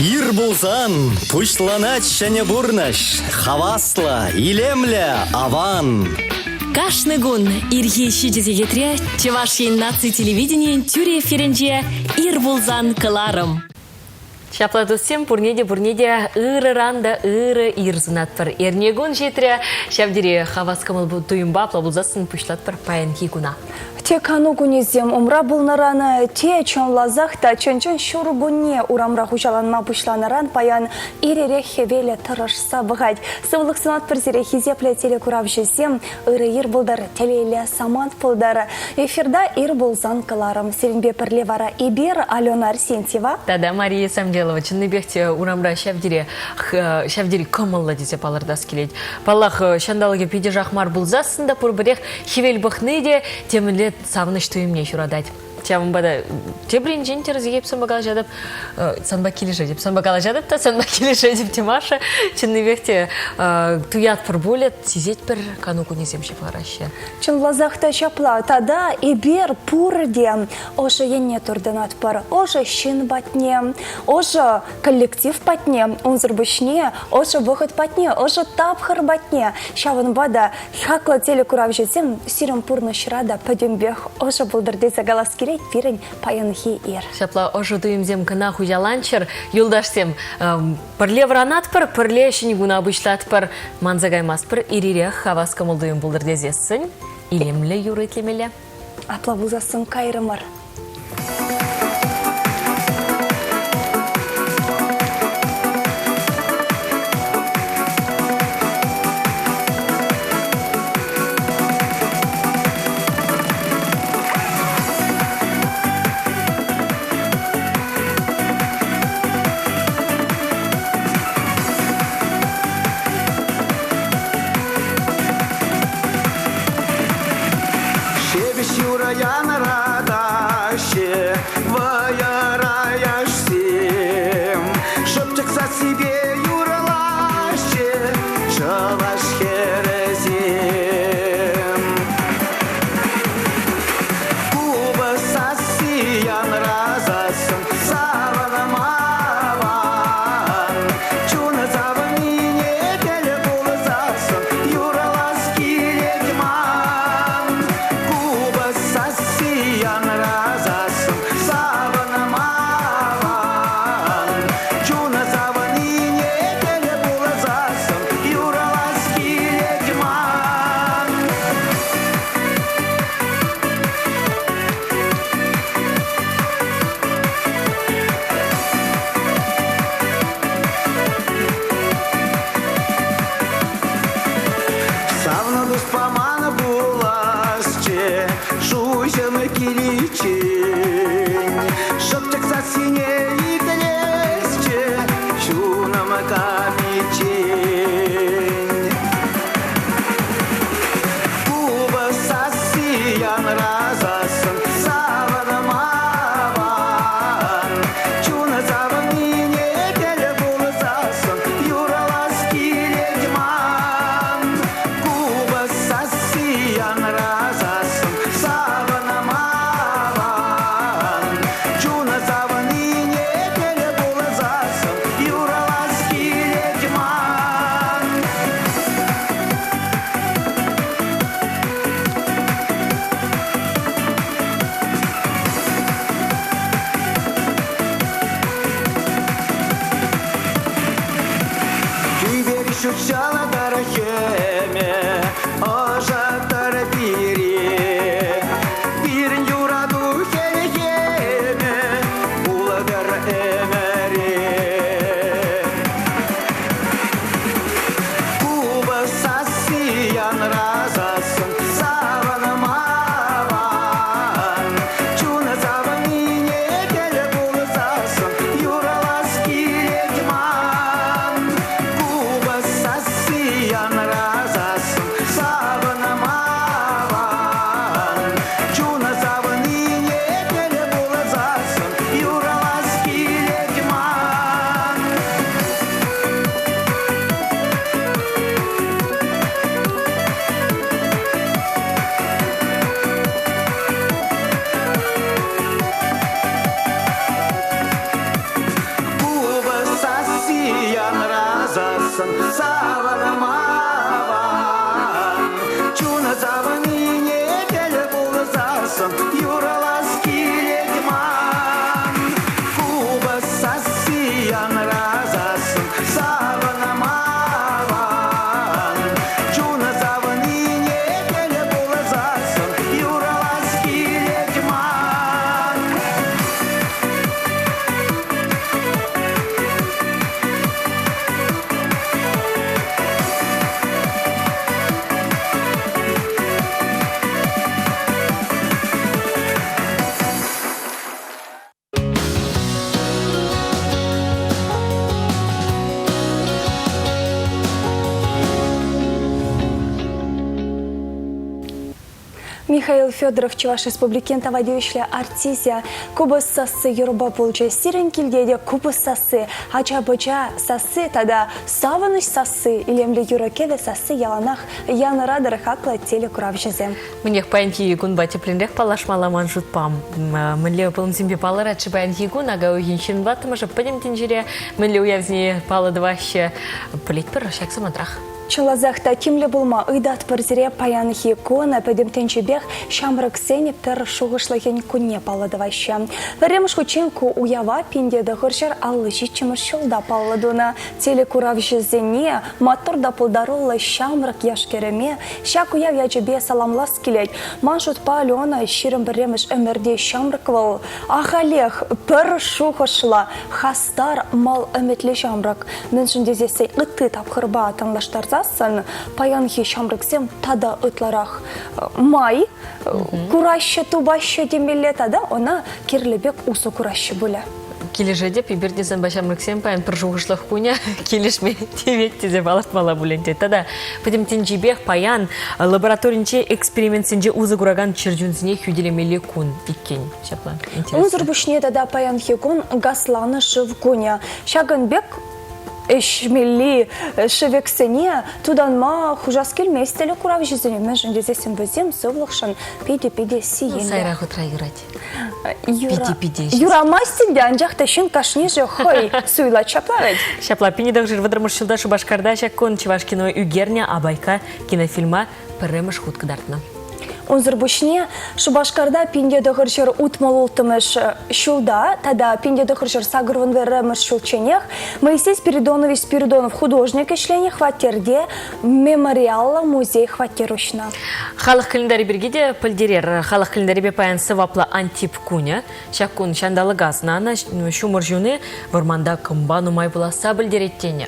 Ир пулсан пуҫланать ҫӗнӗ пурнӑҫ. Хаваслӑ, илемлӗ, аван. Кашни кун ирхи 7 сехетре Чӑваш Ен наци телевиденийӗн тӳрӗ эфирӗнче «Ир пулсан» кӑларӑм. Ҫапла, туссем, пурне те пурне те ырӑран та ырӑ ир сунатпӑр. Эрнекун ҫитрӗ. Ҫав тери хавас кӑмӑл туйӑмпа апла пулсассӑн пуҫлатпӑр паянхи куна. Те кану кунӗсем умра пулнӑран, те чӑнласах та чӑн-чӑн ҫуркунне урамра хуҫаланма пуҫланӑран паян ир-ирех хӗвелӗ тӑрӑшса пӑхать. Сывлӑх сунатпӑр сире, хисеплӗ телекуравҫӑсем. Ырӑ ир пултӑр, телейлӗ самант пултӑр. Эфирта ир пулсан кӑларӑм. Сирӗнпе пӗрле вара эпир, Алена Арсентьева. Тата Мария Самделова. Чӑннипех те урамра ҫав тери ҫав тери кӑмӑллӑ тесе палӑртас килет. Паллах, ҫанталӑкӗ питӗ шах мар пулсассӑн та пурпӗрех хӗвел пӑхни те темӗнле савӑнӑҫ туйӑмне ҫуратать. Ҫавӑнпа та тепринчен тӗрӗсех эп санпа калаҫатӑп, санпа килӗшетӗп, санпа калаҫатӑп та санпа килӗшетӗп те Маша. Чӑннипех те туятпӑр пулӗ, сисетпӗр, кану кунӗсем ҫывхараҫҫӗ. Чӑнласах та ҫапла. Тата эпир пурте ӑшӑ енне туртӑнатпӑр. Ӑшӑ ҫын патне, ӑшӑ коллектив патне, унсӑр пуҫне ӑшӑ вӑхӑт патне, ӑшӑ тапхӑр патне. Ҫавӑнпа та хаклӑ телекуравҫӑсем сирӗн пурнӑҫра та пӗтӗмпех ӑшӑ пултӑр тесе калас килет пирӗн паянхи ир. Ҫапла ӑшӑ туйӑмсем кӑна хуҫаланччӑр, юлташсем. Пӗрле вӑранатпӑр, пӗрле ҫӗнӗ куна пуҫлатпӑр. Манса каймастпӑр, ир-ирех хавас кӑмӑл-туйӑм пултӑр тесессӗн илемлӗ юрӑ итлемелле. Апла пулсассӑн кайрӑмӑр. Ҫепӗҫ юрӑ янӑратаҫҫӗ вӑйӑра яшсем. Шӑпчӑк сассипе юрлаҫҫӗ чӑваш хӗрӗсем. Купӑс сасси янрасассӑн савӑнма аван. Чун савӑннине тӗл пулсассӑн юрлас килет ман. Купӑс сасси янрасассӑн савӑнма аван. Чун савӑннине тӗл пулсассӑн юрлас килет ман. Савнӑ туспа ман пуласчӗ шуҫӑм киличчен. Шӑпчӑк сассине итлесчӗ чунӑм каниччен. Купӑс сасси янрасассӑн савӑнма аван. Чун савӑннине тӗл пулсассӑн юрлас килет ман. Купӑс сасси янрасассӑн савӑнма аван. Чун савӑннине тӗл пулсассӑн юрлас килет ман. Тӳпери ҫут ҫӑлтӑр хӗмӗ ӑшӑтӑр пире. Пирӗн юрату хӗлхемӗ пултӑр ӗмӗре. Купӑс сасси янрасассӑн савӑнма аван. Чун савӑннине тӗл пулсассӑн юрлас килет ман. Купӑс сасси Михаил Федоров Чӑваш Республикин тава тивӗҫлӗ артисчӗ. Купӑс сасси юрӑпа пулчӗ. Сирӗн килте те купӑс сасси, ача-пӑча сасси тата савӑнӑҫ сасси, илемлӗ юрӑ-кӗвӗ сасси яланах янӑратӑр хаклӑ телекуравҫӑсем. Мӗнех, паянхи кунпа тӗплӗнрех паллашмалла ман шутпа. Мӗнле пулӑмсемпе палӑрать-ши паянхи кун? Ака уйӑхӗн ҫынваттӑмӑшӗ пӗтӗм тӗнчере мӗнле уявсене паллӑ тӑваҫҫӗ, пӗлетпӗр ҫак самантрах. Чӑнласах та тимлӗ пулма ыйтатпӑр сире паянхи кун пӗтӗм тӗнчипех ҫамрӑксен пӗр шухӑшлӑхӗн кунне паллӑ тӑваҫҫӗ. Пӗрремӗш хутчен ку уява 1957 ҫулта паллӑ тунӑ. Телекуравҫӑсене, маттур та пултаруллӑ ҫамрӑк яш-кӗрӗме ҫак уяв ячӗпе саламлас килет. Ман шутпа, Алена 21-мӗш ӗмӗрте ҫамрӑк вӑл. Ахалех пӗр шухӑшлӑ, хастар, мал ӗмӗтлӗ ҫамрӑк. Мӗншӗн тесессӗн ытти тапхӑрпа танлаштарсассӑн паянхи ҫамрӑксем тата ытларах май кураҫҫӗ, тупаҫҫӗ темелле тата ӑна кирлӗ пек усӑ кураҫҫӗ пулӗ. Килӗшетӗп, эпир те санпа ҫамрӑксем паян пӗр шухӑшлӑх кунӗ килӗшме тивет тесе палӑртмалла пуль ӗнтӗ. Тата пӗтӗм тӗнчипех паян лабораторинче экспериментсенче усӑ куракан чӗрчунсене хӳтӗлемелли кун иккен. Ҫапла, интересно. Унсӑр пуҫне тата паянхи кун газланӑ шыв кунӗ. Ҫакӑн пек ӗҫмелли шӗвексене тутанма хушас килмест телекуравҫӑсене, мӗншӗн тесессӗн вӗсем сывлӑхшӑн питӗ-питӗ сиенлӗ. Сайра хутра юрать. Питӗ-питӗ. Юрамасть ӗнтӗ, анчах та ҫын кашнишӗ хӑй суйлать ҫапла вӗт. Ҫапла, 1930 ҫулта Шупашкарта ҫак кун чӑваш кино ӳкернӗ Абайка кинофильма пӗрремӗш хут кӑтартнӑ. Унсӑр пуҫне Шупашкарта 1966 ҫулта тата 1981 ҫулчченех Моисей Спиридонович Спиридонов художник ӗҫленӗ хваттерте мемориаллӑ музей хваттер уҫнӑ. Халӑх календарӗ пирки те пӗлтерер. Халӑх календарӗпе паян сӑваплӑ Антип кунӗ. Ҫак кун ҫанталӑка сӑнанӑ, ҫумӑр ҫуни вӑрманта кӑмпа нумай пуласса пӗлтерет тенӗ.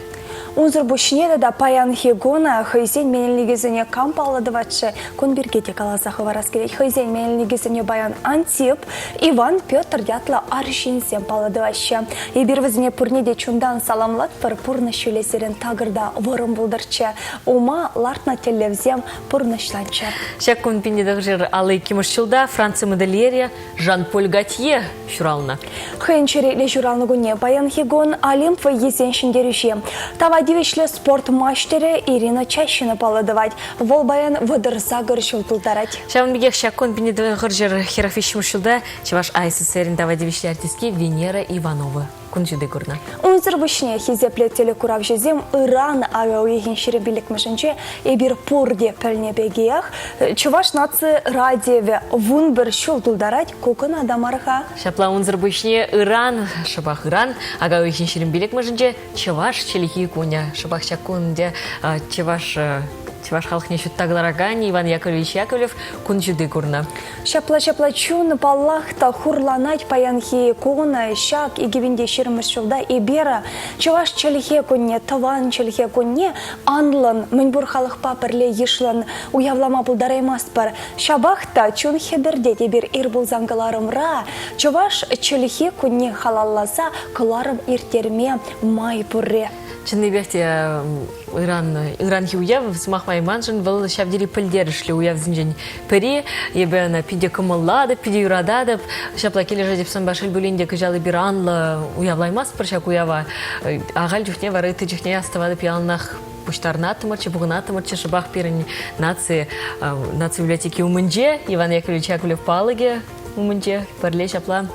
Унсӑр пуҫне тата паянхи кун хӑйсен менелникӗсене кам паллӑ тӑвать-ши? Кун пирки те каласа хӑварас килет. Хӑйсен менелникӗсене паян Антип, Иван, Петр ятлӑ арҫынсем паллӑ тӑваҫҫӗ. Эпир вӗсене пурне те чунтан саламлатпӑр, пурнӑҫ ҫулӗсерен такӑр та вӑрӑм пултӑрччӗ. Ума лартнӑ тӗллевсем пурнӑҫланччӑр. Ҫак кун 1952 ҫулта Франци модельерӗ Жан-Поль Готье ҫуралнӑ. Хӑйӗн черетлӗ ҫуралнӑ кунне паянхи кун Олимп вӑййисен ҫӗнтерӳҫи, тава тивӗҫлӗ спорт маҫтӑрӗ Ирина Чащина паллӑ тӑвать. Вӑл паян 38 ҫул тултарать. Ҫавӑн пекех ҫак кун 1943 ҫулта Чӑваш АССРӗн тава тивӗҫлӗ артистки Венера Иванова кун ҫути курнӑ. Унсӑр пуҫне хисеплӗ телекуравҫӑсем ыран ака уйӑхӗн 25-мӗшӗнче эпир пурте пӗлнӗ пекех Чӑваш наци радиовӗ 11 ҫул тултарать, ку кӑна та мар-ха. Ҫапла унсӑр пуҫне ыран, шӑпах ыран, ака уйӑхӗн 25-мӗшӗнче Чӑваш чӗлхи кунӗ. Шӑпах ҫак кун ӗнтӗ чӑваш чӑваш халӑхне ҫутта кӑларакан Иван Яковлевич Яковлев кун ҫути курнӑ. Ҫапла-ҫапла чун, паллах та, хурланать паянхи кун. Ҫак 2020 ҫулта эпир чӑваш чӗлхе кунне, тӑван чӗлхе кунне анлӑн, мӗнпур халӑхпа пӗрле йышлӑн уявлама пултараймастпӑр. Ҫапах та чун хӗпӗртет эпир ир пулсан кӑларӑмра чӑваш чӗлхи кунне халалласа кӑларӑм ирттерме май пурри. Чӑннипех те ыран, ыранхи уяв, сӑмах май маншӑн вӑл ҫав тери пӗлтерӗшлӗ уявсенчен пӗри. Эпӗ ӑна питӗ кӑмӑллатӑп, питӗ юрататӑп. Ҫапла килӗшетӗп санпа, шел пулин те, кӑҫал эпир анлӑ уявлаймастпӑр ҫак уява. Ахаль чухне вара ытти чухне астӑватӑп яланах пуҫтарӑнаттӑмӑрччӗ, пухӑнаттӑмӑрччӗ. Шӑпах пирӗн наци, наци библиотеки умӗнче Иван Яковлевич Яковлев палӑкӗ умӗнче пӗрле ҫапла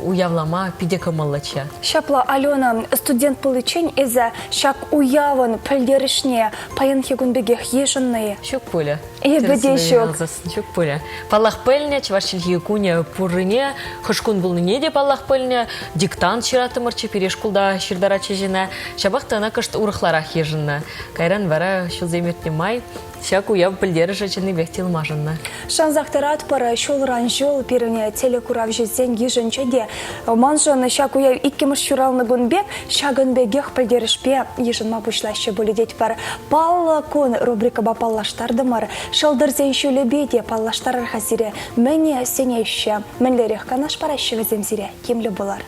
уявлама питӗ кӑмӑллӑччӗ. Ҫапла, Алена, студент пуличчен эсӗ ҫак уявӑн пӗлтерӗшне паянхи кун пекех йышӑннӑ-и? Ҫук пулӗ. Эпӗ те ҫук. Ҫук пулӗ. Паллах, пӗлнӗ, чӑваш чӗлхи кунӗ пуррине, хӑш кун пулнине те паллах пӗлнӗ. Диктант ҫыраттӑмӑрччӗ, пире шкулта ҫыртаратчӗҫ ӑна. Ҫапах та ӑна кӑшт урӑхларах йышӑннӑ. Кайран вара ҫулсем иртнӗ май ҫак уяв пӗлтерӗшӗ чӑннипех те ылмашӑннӑ. Шансах тӑратпӑр, ҫулран ҫул пирӗн телекуравҫӑсен йышӗнче те маншӑн ҫак уяв иккӗмӗш ҫуралнӑ кун пек ҫакӑн пекех пӗлтерӗшпе йышӑнма пуҫлаҫҫӗ пулӗ тетпӗр. Паллӑ кун рубрикӑпа паллаштартӑмӑр. Ҫӑлтӑрсен ҫулӗпе те паллаштарар-ха сире. Мӗне сӗнеҫҫӗ, мӗнлерех канаш параҫҫӗ вӗсем сире? Тимлӗ пулӑр.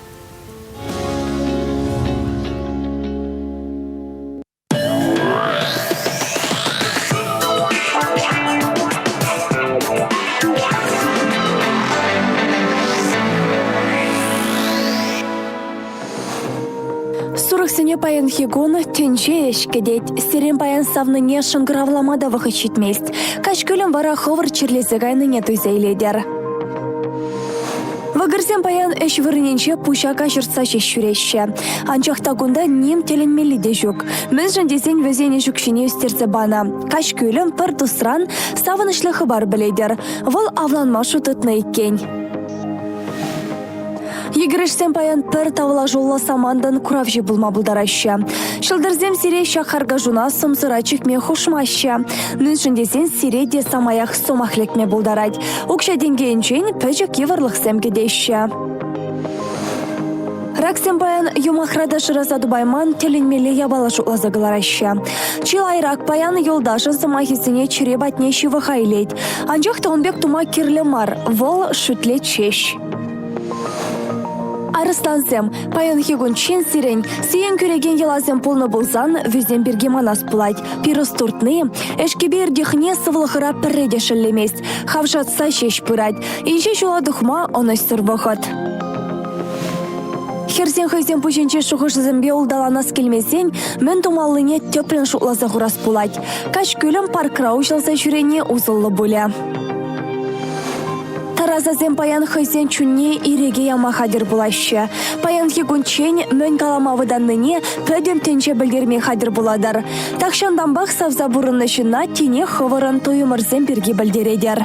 Сурӑхсене паянхи кун тӗнче ӗҫ кӗтет. Сирӗн паян савнине шӑнкӑравлама та вӑхӑт ҫитмест. Каҫ кӳлӗм вара хӑвӑр чирлесе кайнине туйса илетӗр. Вӑкӑрсем паян ӗҫ вырӑнӗнче пуҫа каҫӑртса ҫеҫ ҫӳреҫҫӗ. Анчах та кунта ним тӗлӗнмелли те ҫук. Мӗншӗн тесен вӗсен ӗҫ укҫине ӳстерсе панӑ. Каҫ кӳлӗм пӗр тусран савӑнӑҫлӑ хыпар пӗлетӗр. Вӑл авланма шут тытнӑ иккен. Йӗкӗрешсем паян пӗр тавлашуллӑ самантӑн куравҫи пулма пултараҫҫӗ. Ҫӑлтӑрсем сире ҫак харкашуна сӑмсӑра чикме хушмаҫҫӗ. Мӗншӗн тесен сире те самаях сӑмах лекме пултарать. Укҫа-тенкӗ енчен пӗчӗк йывӑрлӑхсем кӗтеҫҫӗ. Раксем паян юмахра та шыраса тупайман тӗлӗнмелле япала шутласа кӑлараҫҫӗ. Чылай рак паян юлташӗн сӑмахӗсене чӗре патне ҫывӑха илет. Анчах та ун пек тума кирлӗ мар, вӑл шӳтлет ҫеҫ. Арӑслансем, паянхи кунччен сирӗн сиен кӳрекен йӑласем пулнӑ пулсан вӗсем пирки манас пулать. Пирус туртни, ӗҫкӗпе иртӗхни сывлӑхӑра пӗрре те шеллемест, хавшатса ҫеҫ пырать. Инҫе ҫула тухма ӑнӑҫсӑр вӑхӑт. Хӗрсен хӑйсен пуҫӗнчи шухӑшӗсемпе улталанас килмесен мӗн тумаллине тӗплӗн шутласа хурас пулать. Каҫ кӳлӗм паркра уҫӑлса ҫӳрени усӑллӑ пулӗ. Тарасасем паян хӑйсен чунне ирӗке яма хатӗр пулаҫҫӗ. Паянхи кунччен мӗн калама вӑтаннине пӗтӗм тӗнче пӗлтерме хатӗр пулатӑр. Тахҫантанпах савса пурӑннӑ ҫынна тинех хӑвӑрӑн туйӑмӑрсем пирки пӗлтеретӗр.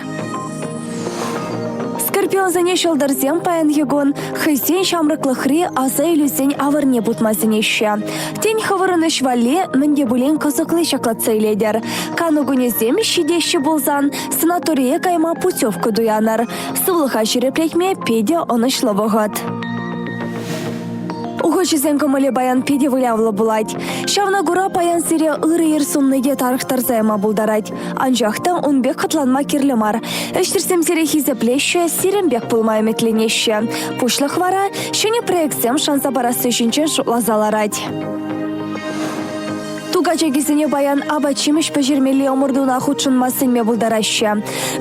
Скорпионсене ҫӑлтӑрсем паянхи кун хӑйсен ҫамрӑклӑхри аса илӳсен авӑрне путма сӗнеҫҫӗ. Тен, хӑвӑрӑн ӗҫ валли мӗн те пулин кӑсӑкли ҫаклатса илетӗр. Кану кунӗсем ҫитеҫҫӗ пулсан санаторие кайма путевка туянӑр. Сывлӑха ҫирӗплетме питӗ ӑнӑҫлӑ вӑхӑт. Ухӑҫӑсен кӑмӑлӗ паян питӗ вылявлӑ пулать. Ҫавна кура паян сире ырӑ ир сунни те тарӑхтарса яма пултарать. Анчах та ун пек хӑтланма кирлӗ мар. Ӗҫтешсем сире хисеплеҫҫӗ, сирӗн пек пулма ӗмӗтленеҫҫӗ. Пуҫлӑх вара ҫӗнӗ проектсем шанса парасси ҫинчен шутласа ларать. Тукачакисене паян апат-ҫимӗҫ пӗҫермелли ӑмӑртуна хутшӑнма сӗнме пултараҫҫӗ.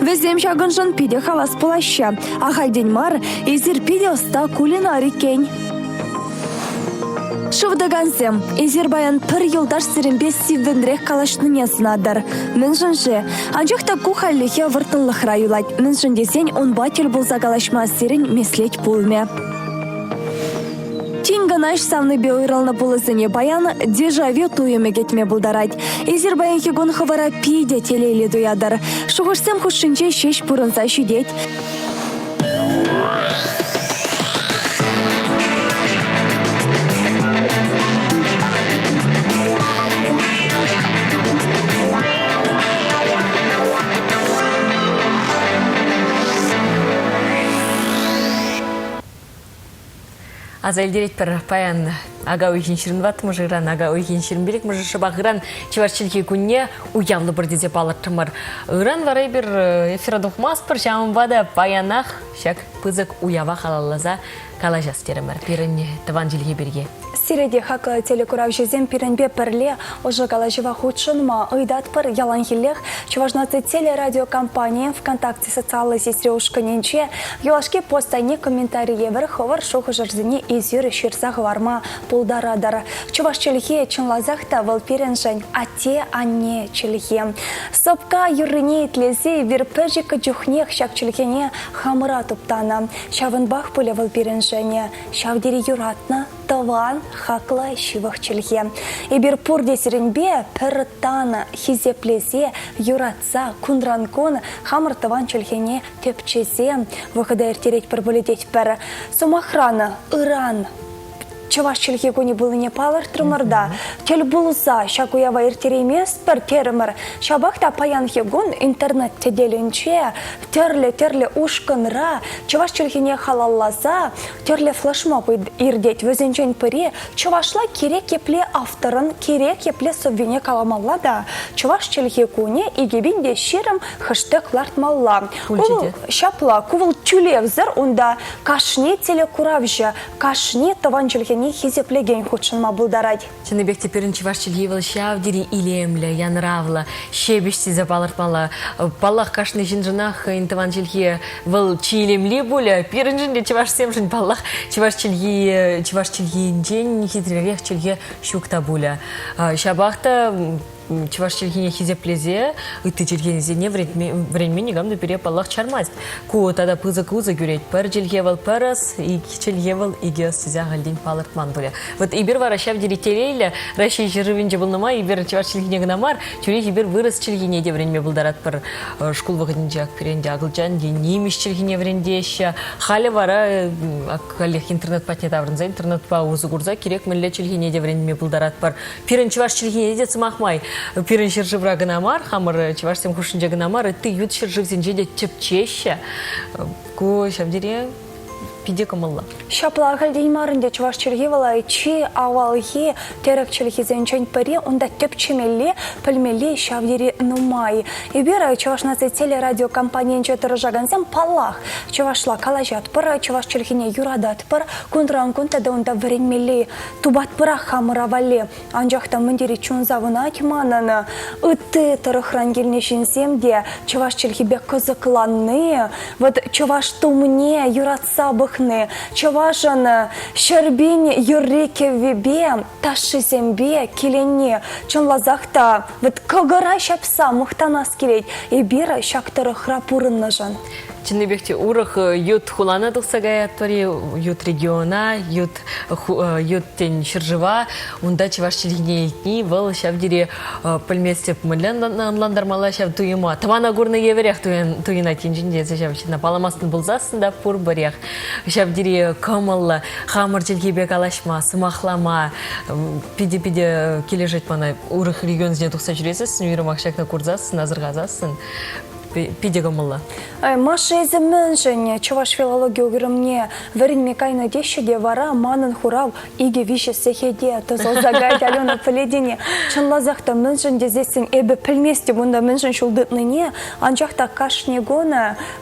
Вӗсем ҫакӑншӑн питӗ хавас пулаҫҫӗ. Ахальтен мар, эсир питӗ ӑста кулинар иккен. Шывтӑкансем, эсир паян пӗр юлташ сирӗнпе сиввӗнрех калаҫнине сӑнатӑр. Мӗншӗн-ши? Анчах та ку хальлӗхе вӑрттӑнлӑхра юлать. Мӗншӗн тесен унпа тӗл пулса калаҫма сирӗн меслет пулмӗ. Тин кӑна ӗҫ савнипе уйрӑлнӑ пулӑсене паян дежавю туйӑмӗ кӗтме пултарать. Эсир паянхи кун хӑвӑра питӗ телейлӗ туятӑр. Шухӑшсем хушшинче ҫеҫ пурӑнса ҫитет. Аса илтеретпӗр, паян ака уйӑхӗн 24-мӗш ыран, ака уйӑхӗн 25-мӗшӗ шӑпах ыран чӑваш чӗлхи кунне уявлӑпӑр тесе палӑртрӑмӑр. Ыран вара эпир эфира тухмастпӑр, ҫавӑнпа та паянах ҫак пысӑк уява халалласа калаҫас терӗмӗр пирӗн тӑван чӗлхе пирки. Сире те хаклӑ телекуравҫӑсем пирӗнпе пӗрле ӑшӑ калаҫӑва хутшӑнма ыйтатпӑр. Яланхиллех Чӑваш наци телерадиокомпанийӗн ВКонтакте социаллӑ сетьри ушкӑнӗнче юлашки пост айне комментари евӗр хӑвӑр шухӑшӑрсене эсир ҫырса хӑварма пултаратӑр. Чӑваш чӗлхи чӑнласах та вӑл пирӗншӗн атте-анне чӗлхи. Сӑпка юррине итлесе эпир пӗчӗккӗ чухнех ҫак чӗлхене хамӑра туптанӑ. Ҫавӑнпах пулӗ вӑл пирӗншӗн ҫав тери юратнӑ тӑван, хаклӑ, ҫывӑх чӗлхе. Эпир пурте сирӗнпе пӗр тан хисеплесе, юратса, кунран-кун хамӑр тӑван чӗлхене тӗпчесе вӑхӑта ирттеретпӗр пулӗ тетпӗр. Сӑмахран, ыран чӑваш чӗлхи кунӗ пулнине палӑртрӑмӑр та, тӗл пулса ҫак уява ирттерейместпӗр терӗмӗр. Ҫапах та паянхи кун интернет тетелӗнче тӗрлӗ-тӗрлӗ ушкӑнра чӑваш чӗлхине халалласа тӗрлӗ флешмоб иртет. Вӗсенчен пӗри чӑвашла кирек епле авторӑн кирек епле сӑввине каламалла та чӑваш чӗлхи кунӗ 2020 хэштег лартмалла. Пулчӗ те. Ҫапла, ку вӑл тӳлевсӗр, унта кашни телекуравҫӑ, кашни тӑван чӗлхене. чӗлхене хисеплекен хутшӑнма пултарать. Чӑннипех те пирӗн чӑваш чӗлхи вӑл ҫав тери илемлӗ, янӑравлӑ, ҫепӗҫ тесе палӑртмалла. Паллах, кашни ҫыншӑнах хӑйӗн тӑван чӗлхи вӑл чи илемли пулӗ. Пирӗншӗн те чӑвашсемшӗн, паллах, чӑваш чӗлхи чӑваш чӗлхинчен хитререх чӗлхе ҫук та пулӗ. Ҫапах та чӑваш чӗлхине хисеплесе ытти чӗлхесене вӗренме никам та пире, паллах, чармасть. Ку тата пысӑк усӑ кӳрет. Пӗр чӗлхе вӑл пӗр ӑс, ик чӗлхе вӑл икӗ ӑс тесе ахальтен палӑртман пулӗ. Вот эпир вара ҫав тери телейлӗ Раҫҫей ҫӗршывӗнче пулнӑ май эпир чӑваш чӗлхине кӑна мар, тӳрех эпир вырӑс чӗлхине те вӗренме пултаратпӑр. Шкул вӑхӑтӗнче ак пире ӗнтӗ акӑлчан е нимӗҫ чӗлхине вӗрентеҫҫӗ. Халӗ вара каллех интернет патне таврӑнса интернетпа усӑ курса кирек мӗнле чӗлхене те вӗренме пултаратпӑр. Пирӗн чӑваш чӗлхине те сӑмах май пирӗн ҫӗршывра кӑна мар, хамӑр чӑвашсем хушшинче кӑна мар, ытти ют ҫӗршывсенче те тӗпчеҫҫӗ. Ку ҫав тери питӗ кӑмӑллӑ. Ҫапла ахальтен мар ӗнтӗ чӑваш чӗлхи вӑл чи авалхи тӗрӗк чӗлхисенчен пӗри. Унта тӗпчемелли, пӗлмелли ҫав тери нумай. Эпир Чӑваш наци телерадиокомпанийӗнче тӑрӑшакансем, паллах, чӑвашла калаҫатпӑр, чӑваш чӗлхине юрататпӑр, кунран-кун тата унта вӗренмелли тупатпӑрах хамӑра валли. Анчах та мӗн тери чун савӑнать манӑн. Ытти тӑрӑхран килнӗ ҫынсем те чӑваш чӗлхипе кӑсӑкланни, вот чӑваш тумне юратса пӑхни, чӑвашӑн ҫӗрпин юрри-кӗввипе, ташшисемпе киленни чӑнласах та вот кӑкӑра ҫапса мухтанас килет эпир ҫак тӑрӑхра пурӑннӑшӑн. Чӑннипех те урӑх ют хулана тухса каятпӑр-и, ют региона, ют ют тен ҫӗршыва, унта чӑваш чӗлхине илтни вӑл ҫав тери пӗлместӗп мӗнле ӑнлантармалла ҫав туйӑма. Тӑвана курнӑ евӗрех туйӑнать енчен те эсӗ ҫав ҫынна палламастӑн пулсассӑн та пурпӗрех. Ҫав тери кӑмӑллӑ хамӑр чӗлхепе калаҫма, сӑмахлама питӗ-питӗ килӗшет мана. Урӑх регионсене тухса ҫӳресессӗн, уйрӑмах ҫакна курсассӑн, асӑрхасассӑн питӗ кӑмӑллӑ. Маша, эсӗ мӗншӗн чӑваш филологи уйрӑмне вӗренме кайнӑ теҫҫӗ те вара манӑн хурав икӗ-виҫӗ сехете тӑсӑлса каять, Алена, пӗлетӗн-и? Чӑнласах та мӗншӗн тесессӗн эпӗ пӗлместӗп унта мӗншӗн ҫул тытнине, анчах та кашни кун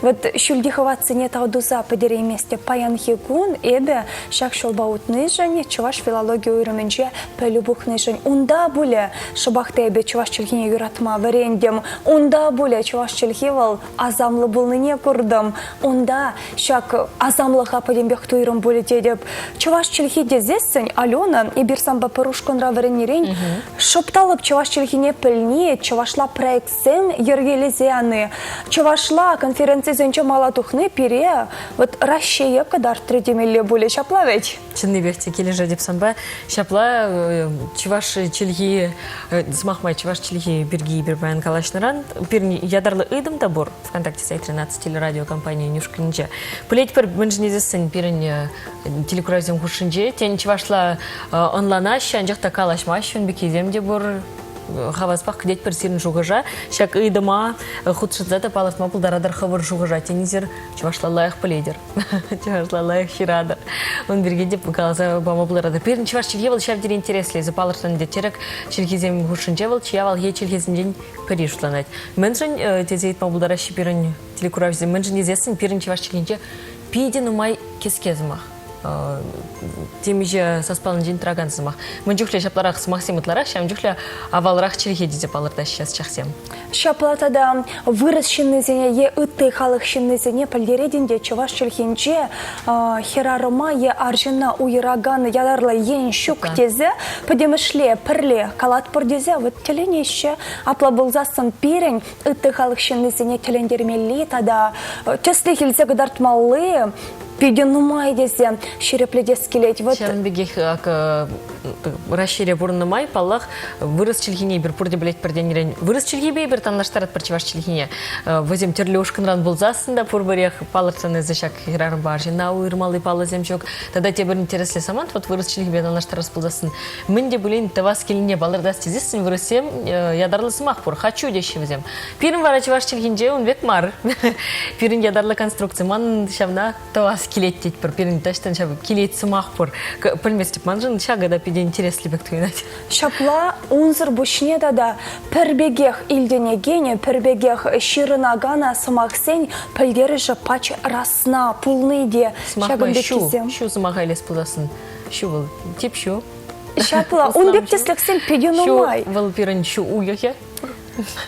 вот ҫӳлти хӑватсене тав туса пӗтерейместӗп. Паянхи кун эпӗ ҫак ҫулпа утнишӗн, чӑваш филологи уйрӑмӗнче пӗлӳ пухнишӗн унта пулӗ шӑпах та эпӗ чӑваш чӗлхине юратма вӗрентӗм. Унта пулӗ чӑваш чӗлхи вӑл асамлӑ пулнине куртӑм. Унта ҫак асамлӑха пӗтӗмпех туйрӑм пулӗ тетӗп. Чӑваш чӗлхи тесессӗн, Алена, эпир санпа пӗр ушкӑнра вӗреннӗрен шӑп та лӑп чӑваш чӗлхине пӗлни, чӑвашла проектсем йӗркелесе яни, чӑвашла конференцисенче мала тухни пире вот Раҫҫее кӑтартрӗ темелле пулӗ. Ҫапла вӗт? Чӑннипех те килӗшетӗп санпа. Ҫапла чӑваш чӗлхи, сӑмах май, чӑваш чӗлхи пирки эпир паян калаҫнӑран пирӗн ятарлӑ ыйтӑм та пур ВКонтакте сайтри наци телерадиокомпанийӗн ушкӑнӗнче. Пӗлетпӗр, мӗншӗн тесессӗн пирӗн телекуравсем хушшинче тен чӑвашла ӑнланаҫҫӗ, анчах та калаҫмаҫҫӗ, ун пеккисем те пур. Хаваспах кӗтетпӗр сирӗн шухӑша. Ҫак ыйтӑма хутшӑнса та палӑртма пултаратӑр хӑвӑр шухӑша. Тенисӗр чӑвашла лайӑх пӗлетӗр. Чӑвашла лайӑх ҫыратӑр. Ун пирки те каласа пама пултаратӑр. Пирӗн чӑваш чӗлхи вӑл ҫав тери интереслӗ. Эсӗ палӑртнӑ ӗнтӗ, тӗрӗк чӗлхисем хушшинче вӑл чи авалхи чӗлхесенчен пӗри шутланать. Мӗншӗн тесе ыйтма пултараҫҫӗ пирӗн телекуравҫӑсем? Мӗншӗн тесессӗн пирӗн чӑваш чӗлхинче питӗ нумай кӗске сӑмах. Темиҫе саспаллинчен тӑракан сӑмах. Мӗн чухлӗ ҫапларах сӑмахсем ытларах, ҫавӑн чухлӗ авалрах чӗлхе тесе палӑртаҫҫӗ ӑсчахсем. Ҫапла тата вырӑс ҫыннисене е ытти халӑх ҫыннисене пӗлтеретӗн те чӑваш чӗлхинче хӗрарӑма е арҫынна уйӑракан ятарлӑ ен ҫук тесе пӗтӗмӗшле пӗрле калатпӑр тесе вот тӗлӗнеҫҫӗ. Апла пулсассӑн пирӗн ытти халӑх ҫыннисене тӗлӗнтермелли тата тӗслӗх илсе кӑтартмалли питӗ нумай тесе ҫирӗплетес килет. Вот. Ҫавӑн пекех ак Раҫҫейре пурӑннӑ май, паллах, вырӑс чӗлхине эпир пурте пӗлетпӗр тенӗрен вырӑс чӗлхипе эпир танлаштаратпӑр чӑваш чӗлхине. Вӗсем тӗрлӗ ушкӑнран пулсассӑн та пурпӗрех палӑртсан эсӗ ҫак хӗрарӑмпа арҫынна уйӑрмалли паллӑсем ҫук. Тата тепӗр интереслӗ самант, вот вырӑс чӗлхипе танлаштарас пулсассӑн, мӗн те пулин тӑвас килнине палӑртас тесессӗн вырӑссем ятарлӑ сӑмах пур, хочу теҫҫӗ вӗсем. Пирӗн вара чӑваш чӗлхинче ун пек мар. Пирӗн ятарлӑ конструкци. Манӑн ҫавна тӑвас килет тетпӗр. Пирӗн таҫтан ҫав килет сӑмах пур. Пӗлместӗп, маншӑн ҫакӑ та питӗ интереслӗ пек туйӑнать. Ҫапла унсӑр пуҫне тата пӗр пекех илтӗнекен, пӗр пекех ҫырӑнакан сӑмахсен пӗлтерӗшӗ пач расна пулни те ҫакӑн пеккисем. Ҫу сӑмаха илес пулсассӑн. Ҫу вӑл тип ҫу. Ҫапла, ун пек тӗслӗхсем питӗ нумай. Ҫу вӑл пирӗн ҫу уйӑхӗ.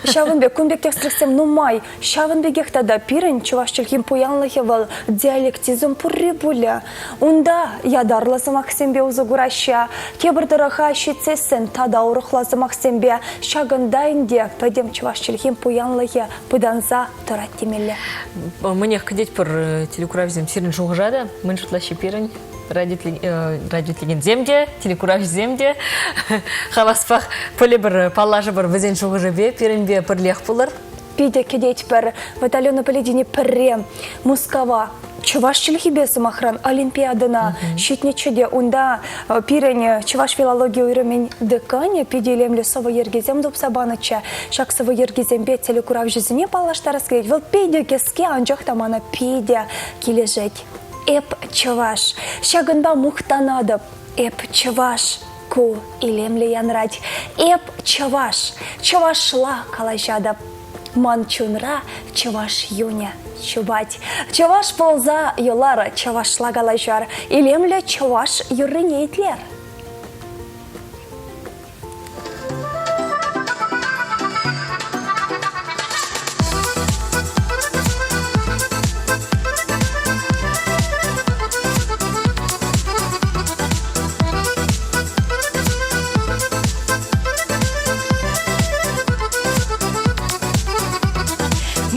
Ҫавӑн пек, кун пек тӗслӗхсем нумай. Ҫавӑн пекех тата пирӗн чӑваш чӗлхин пуянлӑхӗ вӑл диалектизм пурри пулӗ. Унта ятарлӑ сӑмахсемпе усӑ кураҫҫӗ. Тепӗр тӑрӑха ҫитсессӗн тата урӑхла сӑмахсемпе ҫакӑнта ӗнтӗ пӗтӗм чӑваш чӗлхин пуянлӑхӗ пытанса тӑрать темелле. Мӗнех кӗтетпӗр телекуравҫӑсем сирӗн шухӑша та, мӗн шутлаҫҫӗ пирӗн радиотлекенсем те, телекуравҫӑсем те хаваспах пӗлӗпӗр, паллашӑпӑр вӗсен шухӑшӗпе, пирӗнпе пӗрлех пулӑр. Питӗ кӗтетпӗр. Вот Алена Полидини пӗрре Мускава чӑваш чӗлхипе, сӑмахран, Олимпиадӑна ҫитнӗччӗ те унта пирӗн чӑваш филологи уйрӑмӗн деканӗ питӗ илемлӗ сӑвӑ йӗркисем тупса панӑччӗ. Ҫак сӑвӑ йӗркисемпе телекуравҫӑсене паллаштарас килет. Вӑл питӗ кӗске, анчах та мана питӗ килӗшет. Эп чӑваш. Ҫакӑнпа мухтанатӑп. Эп чӑваш. Ку илемлӗ янрать. Эп чӑваш. Чӑвашла калаҫатӑп. Ман чунра чӑваш юнӗ чупать. Чӑваш пулса юлар, чӑвашла калаҫар. Илемлӗ чӑваш юррине итлер.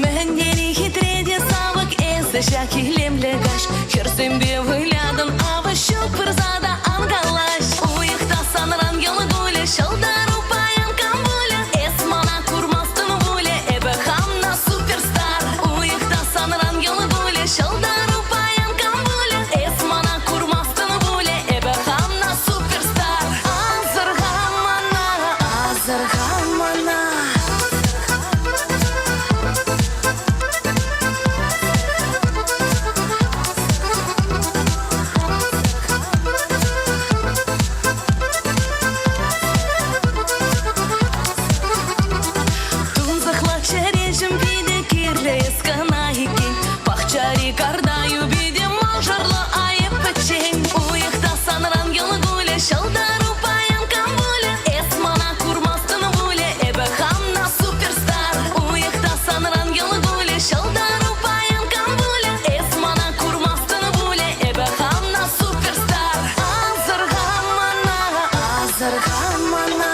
Мӗнери хитре те савӑк эсӗ ҫак илемлӗ каҫ. Хӗрсемпе вылятӑн, авӑ ҫук пырса та ан калаҫ. Уйӑх та санран йӑл кулӗ, ҫӑлтӑру паян кам пулӗ? Эс мана курмастӑн пулӗ, эпӗ хам на суперстар. Уйӑх та санран йӑл кулӗ, ҫӑлтӑру паян кам пулӗ? Эс мана курмастӑн пулӗ, эпӗ хам на суперстар. Асӑрха мана, асӑрха мана. Тунсӑхла чӗреҫӗм питӗ кирлӗ эс кӑна иккен. Пахчари карта юпи те мӑшӑрлӑ айӑп пӗччен. Уйӑх та санран йӑл кулӗ, ҫӑлтӑру паян кам пулӗ? Эс мана курмастӑн пулӗ, эпӗ хам на суперстар. Уйӑх та санран йӑл кулӗ, ҫӑлтӑру паян кам пулӗ? Эс мана курмастӑн пулӗ, эпӗ хам на суперстар. Асӑрха мана, асӑрха мана.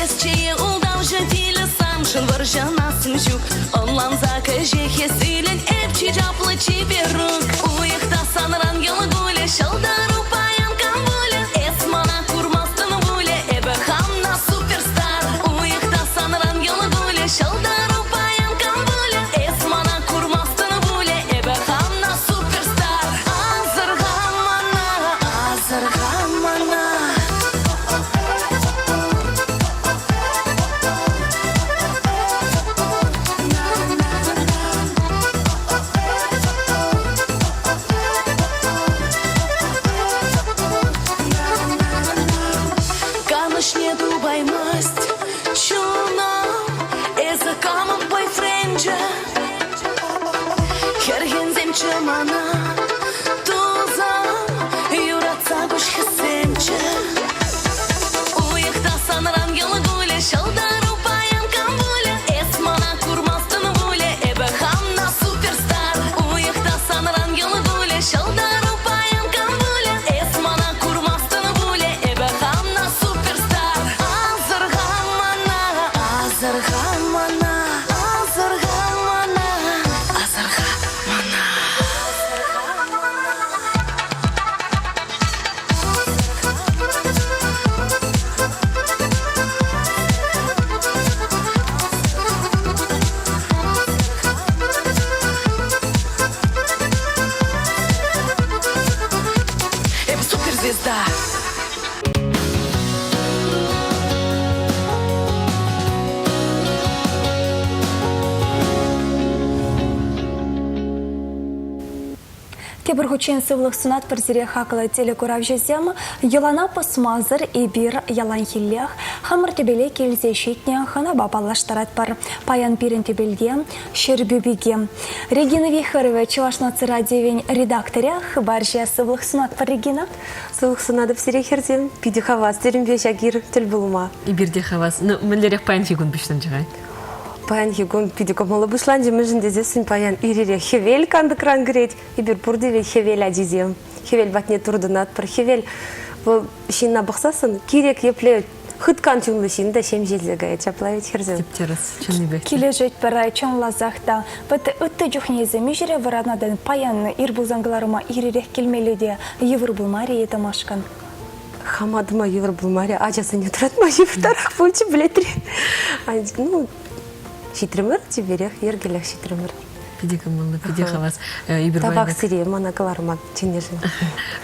Эс чее ултавҫӑ тилӗ саншӑн вӑрҫӑнасӑм ҫук. Ӑнланса кӗҫех эс илӗн эп чи чаплӑ чиперук. Уйӑх та санран йӑл кулӗ, ҫӑлтӑру паян кам пулӗ? Эс мана курмастӑн пулӗ, эпӗ хам на суперстар. Уйӑх та санран йӑл кулӗ, ҫӑлтӑру паян кам пулӗ? Эс мана курмастӑн пулӗ, эпӗ хам на суперстар. Асӑрха мана, асӑрха мана. Канӑҫне тупаймасть чунӑм, эсӗ камӑн бойфренчӗ? Хӗрхенсемччӗ мана, тусам, юратса куҫ хӗссемччӗ. Уйӑх та санран йӑл кулӗ, ҫӑлтӑру паян кам пулӗ? Эс мана курмастӑн пулӗ, эпӗ хам на суперстар. Уйӑх та санран йӑл кулӗ, ҫӑлтӑру паян кам пулӗ? Эс мана курмастӑн пулӗ, эпӗ хам на суперстар. Асӑрха мана, асӑрха мана, асӑрха мана, асӑрха мана. Тепӗр хутчен сывлӑх сунатпӑр сире хаклӑ телекуравҫӑсем. Йӑлана пӑсмасӑр эпир яланхиллех хамӑр тӗпеле килсе ҫитнӗ хӑнапа паллаштаратпӑр. Паян пирӗн тӗпелте Ҫӗрпӳ пики. Регина Вихорова, Чӑваш наци радиовӗн редакторӗ, хыпарҫӑ. Сывлӑх сунатпӑр, Регина. Сывлӑх сунатӑп сире, хӗрсем. Питӗ хавас терӗмпе ҫак ир тӗл пулма. Эпир те хавас. Ну, мӗнлерех паянхи кун пуҫланчӗ-ха? Паянхи кун питӗ кӑмӑллӑ пуҫланчӗ, мӗншӗн тесессӗн паян ир-ирех хӗвел кантӑкран кӗрет. Эпир пурте вӗт хӗвел ачисем. Хӗвел патне туртӑнатпӑр. Хӗвел вӑл ҫынна пӑхсассӑн кирек епле хыткан чунлӑ ҫын та ҫемҫелсе каять. Ҫапла вӗт, хӗрсем? Тӗп-тӗрӗс, чӑннипех. Килӗшетпӗр, чӑнласах та. Вӑт ытти чухнесем ҫӗре вӑранатӑн. Паян ир пулсан кӑларӑма ир-ирех килмелле те йывӑр пулмарӗ-и тӑмашкӑн? Хама тӑма йывӑр пулмарӗ, ачасене тӑратма йывӑртарах пулчӗ, пӗлетри. Ну, ҫитрӗмӗр, чиперех, йӗркеллех ҫитрӗмӗр. Питӗ кӑмӑллӑ, питӗ хавас. Эпир Табак сире мана кӑларма чӗннӗшӗн.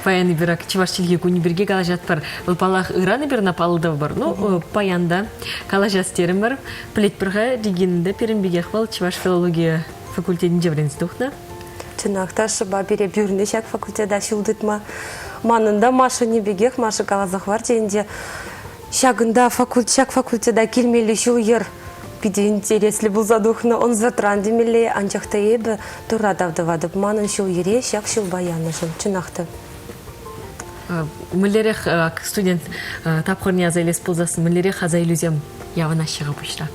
Паян эпир ак чӑваш чӗлхи кунӗ пирки калаҫатпӑр. Вӑл, паллах, ыран эпир ӑна паллӑ тӑвӑпӑр. Ну, паян та калаҫас терӗмӗр. Пӗлетпӗр-ха, Регина та пирӗн пекех вӑл чӑваш филологи факультетӗнче вӗренсе тухнӑ. Чӑнах та, шӑпа пире пӳрнӗ ҫак факультета ҫул тытма. Манӑн та Машӑнни пекех, Маша каласа хӑварчӗ ӗнтӗ, ҫакӑнта факульт, ҫак факультета килмелли ҫул-йӗр питӗ интереслӗ пулса тухнӑ, ӑнсӑртран темелле, анчах та эпӗ Турра тав тӑватӑп, манӑн ҫул-йӗре ҫак ҫулпа янӑшӑн, чӑнах та. Мӗнлерех студент тапхӑрне аса илес пулсассӑн, мӗнлерех аса илӳсем явӑнаҫҫӗ-ха пуҫра?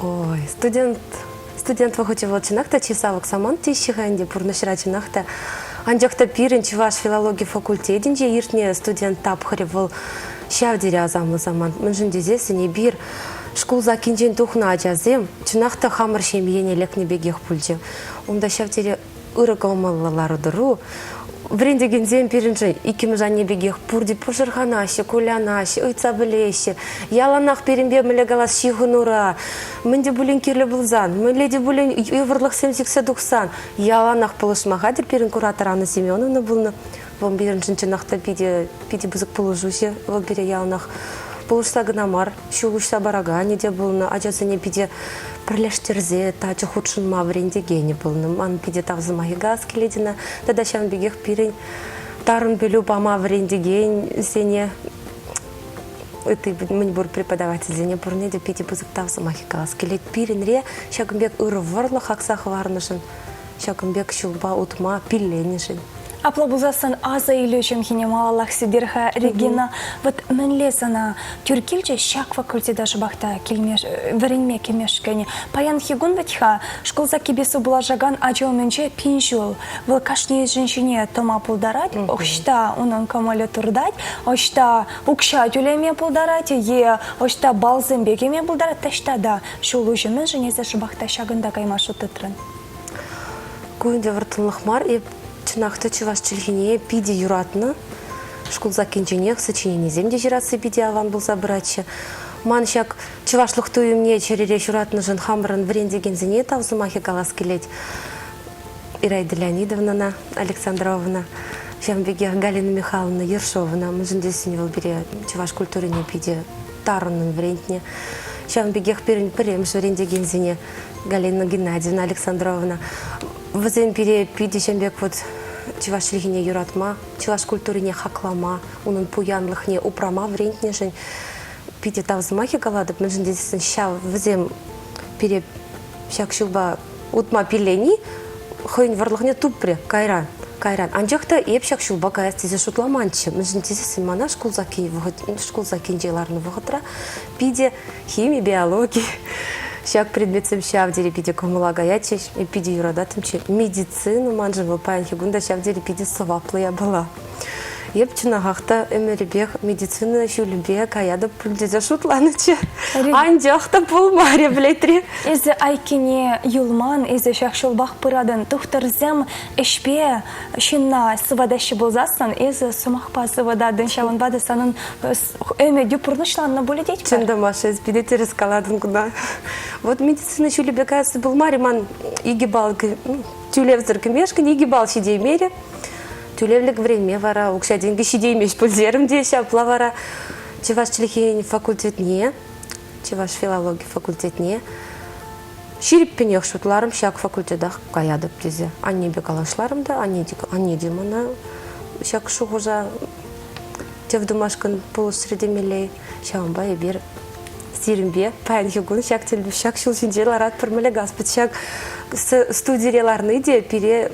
Ой, студент Студент вӑхӑчӗ вӑл чӑнах та чи савӑк самант теҫҫӗ-ха ӗнтӗ пурнӑҫра чӑнах та. Анчах та пирӗн чӑваш филологи факультетӗнче иртнӗ студент тапхӑрӗ вӑл ҫав тери асамлӑ самант. Мӗншӗн тесессӗн эпир шкул саккинчен тухнӑ ачасем чӑнах та хамӑр ҫемьене лекнӗ пекех пулчӗ. Унта ҫав тери ырӑ кӑмӑллӑ лару-тӑру. Вӗрентекенсем пирӗншӗн иккӗмӗш анне пекех пурте пӑшӑрханаҫҫӗ, кулянаҫҫӗ, ыйтса пӗлеҫҫӗ. Яланах пирӗнпе мӗнле калас ҫыхӑнура, мӗн те пулин кирлӗ пулсан, мӗнле те пулин йывӑрлӑхсем сиксе тухсан, яланах пулӑшма хатӗр пирӗн куратор Анна Семеновна пулнӑ. Вӑл пирӗншӗн чӑнах та питӗ, питӗ пысӑк пулӑшуҫӑ. Вӑл пире яланах пулӑшса кӑна мар, ҫул уҫса параканӗ те пулнӑ, ачасене питӗ пӗрлештерсе тачӑ хутшӑнма вӗрентекенӗ пулнӑ. Ман питӗ тав сӑмахӗ калас килет ӑна. Тата ҫавӑн пекех пирӗн тарӑн пӗлӳ пама вӗрентекенсене, ытти мӗнпур преподавательсене пурне те питӗ пысӑк тав сӑмахӗ калас килет. Пирӗнре ҫакӑн пек ырӑ вӑрлӑх акса хӑварнӑшӑн, ҫакӑн пек ҫулпа утма пилленӗшӗн. Апла пулсассӑн аса илӳ ҫӑмхине малаллах сӳтер-ха, Регина. Вот мӗнле сана тӳр килчӗ ҫак факультета шӑпах та килме, вӗренме кӗмешкӗн? Паянхи кун вӗт-ха шкул саккипе сывпуллашакан ача умӗнче пин ҫул. Вӑл кашнийӗшӗн ҫине тӑма пултарать, ӑҫта унӑн кӑмӑлӗ туртать, ӑҫта укҫа тӳлеме пултарать е ӑҫта балсемпе кӗме пултарать, таҫта та ҫул уҫӑ. Мӗншӗн эсӗ шӑпах та ҫакӑнта кайма шут тытрӑн? Ку ӗнтӗ вӑрттӑнлӑх мар. Эп чӑнах та чӑваш чӗлхине питӗ юратнӑ. Шкул саккинченех сочиненисем те ҫырасси питӗ аван пулса пыратчӗ. Ман ҫак чӑвашлӑх туйӑмне чӗрере ҫуратнӑшӑн хамӑрӑн вӗрентекенсене тав сӑмахӗ калас килет. Ираида Леонидовнӑна, Александровна, ҫавӑн пекех Галина Михайловна Ершовӑна, мӗншӗн тесен вӑл пире чӑваш культурине питӗ тарӑннӑн вӗрентнӗ. Ҫавӑн пекех пирӗн пӗрремӗш вӗрентекенсене Галина Геннадьевна Александровна. Вӗсем пире питӗ ҫын пек вот чӑваш чӗлхине юратма, чӑваш культурине хаклама, унӑн пуянлӑхне упрама вӗрентнӗшӗн питӗ тав сӑмахӗ калатӑп. Мӗншӗн тесен ҫав вӗсем пире ҫак ҫулпа утма пиллени хӑйӗн вӑрлӑхне тупрӗ кайран. Кайран. Анчах та эп ҫак ҫулпа каяс тесе шутламанччӗ. Мӗншӗн тесессӗн мана шкул сакки вӑхӑт, шкул саккинче ларнӑ вӑхӑтра питӗ хими, биологи ҫак предметсем ҫав тери питӗ кӑмӑла каятчӗҫ, питӗ юрататтӑмччӗ. Медицина маншӑн вӑл паянхи кун та ҫав тери питӗ сӑваплӑ япала. Эп чӑнахах та ӗмӗрӗпех медицина ҫулӗпе каятӑп пуль тесе шутланӑччӗ. Анчах та пулмарӗ, пӗлетри. Эсӗ айккине юлман, эсӗ ҫак ҫулпах пыратӑн. Тухтӑрсем ӗҫпе ҫынна сыватаҫҫӗ пулсассӑн, эсӗ сӑмахпа сывататӑн. Ҫавӑнпа та санӑн ӗмӗтӳ пурнӑҫланнӑ пулӗ тетпӗр. Чӑн та, Маша, эс питӗ тӗрӗс калатӑн куна. Вот медицина ҫулӗпе каясси пулмарӗ ман икӗ балл тӳлевсӗр кӗмешкӗн икӗ балл ҫитеймерӗ. Тӳлевлӗ вӗренме вара укҫа-тенкӗ ҫитеймест пуль те ҫапла вара чӑваш чӗлхин факультетне, чӑваш филологи факультетне. Ҫирӗппӗнех шутларӑм ҫак факультетах каятӑп тесе. Аннепе калашларӑм та, анне те, анне те мана ҫак шухӑша тӗв тумашкӑн пулӑшрӗ темелле. Ҫавӑнпа эпир сирӗнпе паянхи кун ҫак ҫак ҫул ҫинче ларатпӑр мӗнле Господь ҫак студире ларни те пире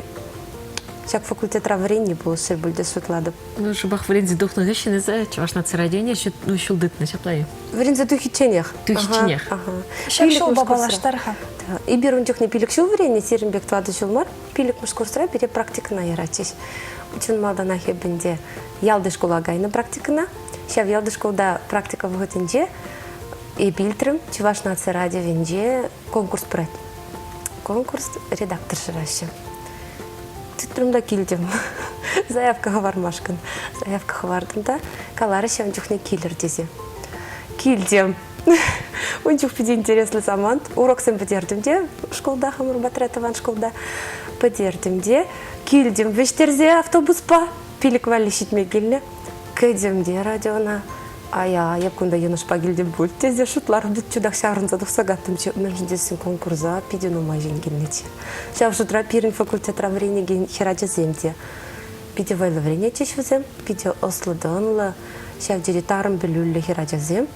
ҫак факультетра вӗренни пулӑшрӗ пуль те шутлатӑп. Ну, шӑпах вӗренсе тухнӑ хыҫҫӑн эсӗ Чӑваш наци радионе ну, ҫул тытнӑ, ҫапла-и? Вӗренсе тухичченех. Тухичченех. Ҫак ҫулпа паллаштар-ха. Эпир ун чухне пилӗк ҫул вӗреннӗ, сирӗн пек тӑватӑ ҫул мар. Пилӗкмӗш курсра пире практикӑна яратчӗҫ. Чӑн малтанах эп ӗнтӗ ялти шкула кайнӑ практикӑна. Ҫав ялти шкулта практика вӑхӑтӗнче эп илтрӗм Чӑваш наци радиовӗнче конкурс пырать. Конкурс редактор шыраҫҫӗ. Тытрӑм та килтӗм. Заявка хӑвармашкӑн. Заявка хӑвартӑм та каларӗ ҫавӑн чухне килӗр тесе. Килтӗм. Ун чух питӗ интереслӗ самант. Уроксем пӗтертӗм те шкулта, хамӑр патра тӑван шкулта пӗтертӗм те килтӗм вӗҫтерсе автобуспа. Пилӗк валли ҫитме килнӗ. Кӗтӗм те радиона. Ая, эп кунта йӑнӑшпа килтӗм пуль тесе шутларӑм. Чутах ҫаврӑнса тухса каттӑмччӗ. Мӗншӗн тесен конкурса питӗ нумай ҫын килнӗччӗ. Ҫав шутра пирӗн факультетра вӗренекен хӗрачасем те питӗ вӑйлӑ вӗренетчӗҫ вӗсем, питӗ ӑслӑ-тӑнлӑ, ҫав тери тарӑн пӗлӳллӗ хӗрачасем.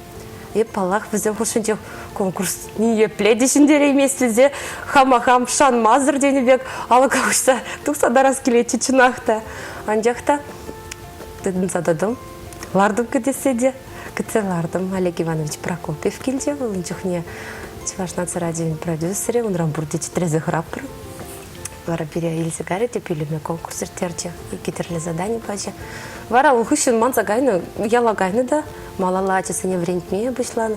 И, паллах, вӗсем хушшинче конкурс ниепле те ҫӗнтереймест тесе хама хам шанмасӑр тенӗ пек алӑка уҫса тухса тарас килетчӗ чӑнах та. Анчах та тытӑнса тӑтӑм. Лартӑм кӗтессе те. Кӗтсе лартӑм. Олег Иванович Прокопьев килчӗ. Вӑл ун чухне Чӑваш наци радиовӗн продюсерӗ. Унран пурте чӗтресе хӑраппӑр. Вара пире илсе кайрӗ те пӳлӗме конкурс ирттерчӗ. Икӗ тӗрлӗ задани пачӗ. Вара ун хыҫҫӑн манса кайнӑ, яла кайнӑ та малалла ачасене вӗрентме пуҫланӑ.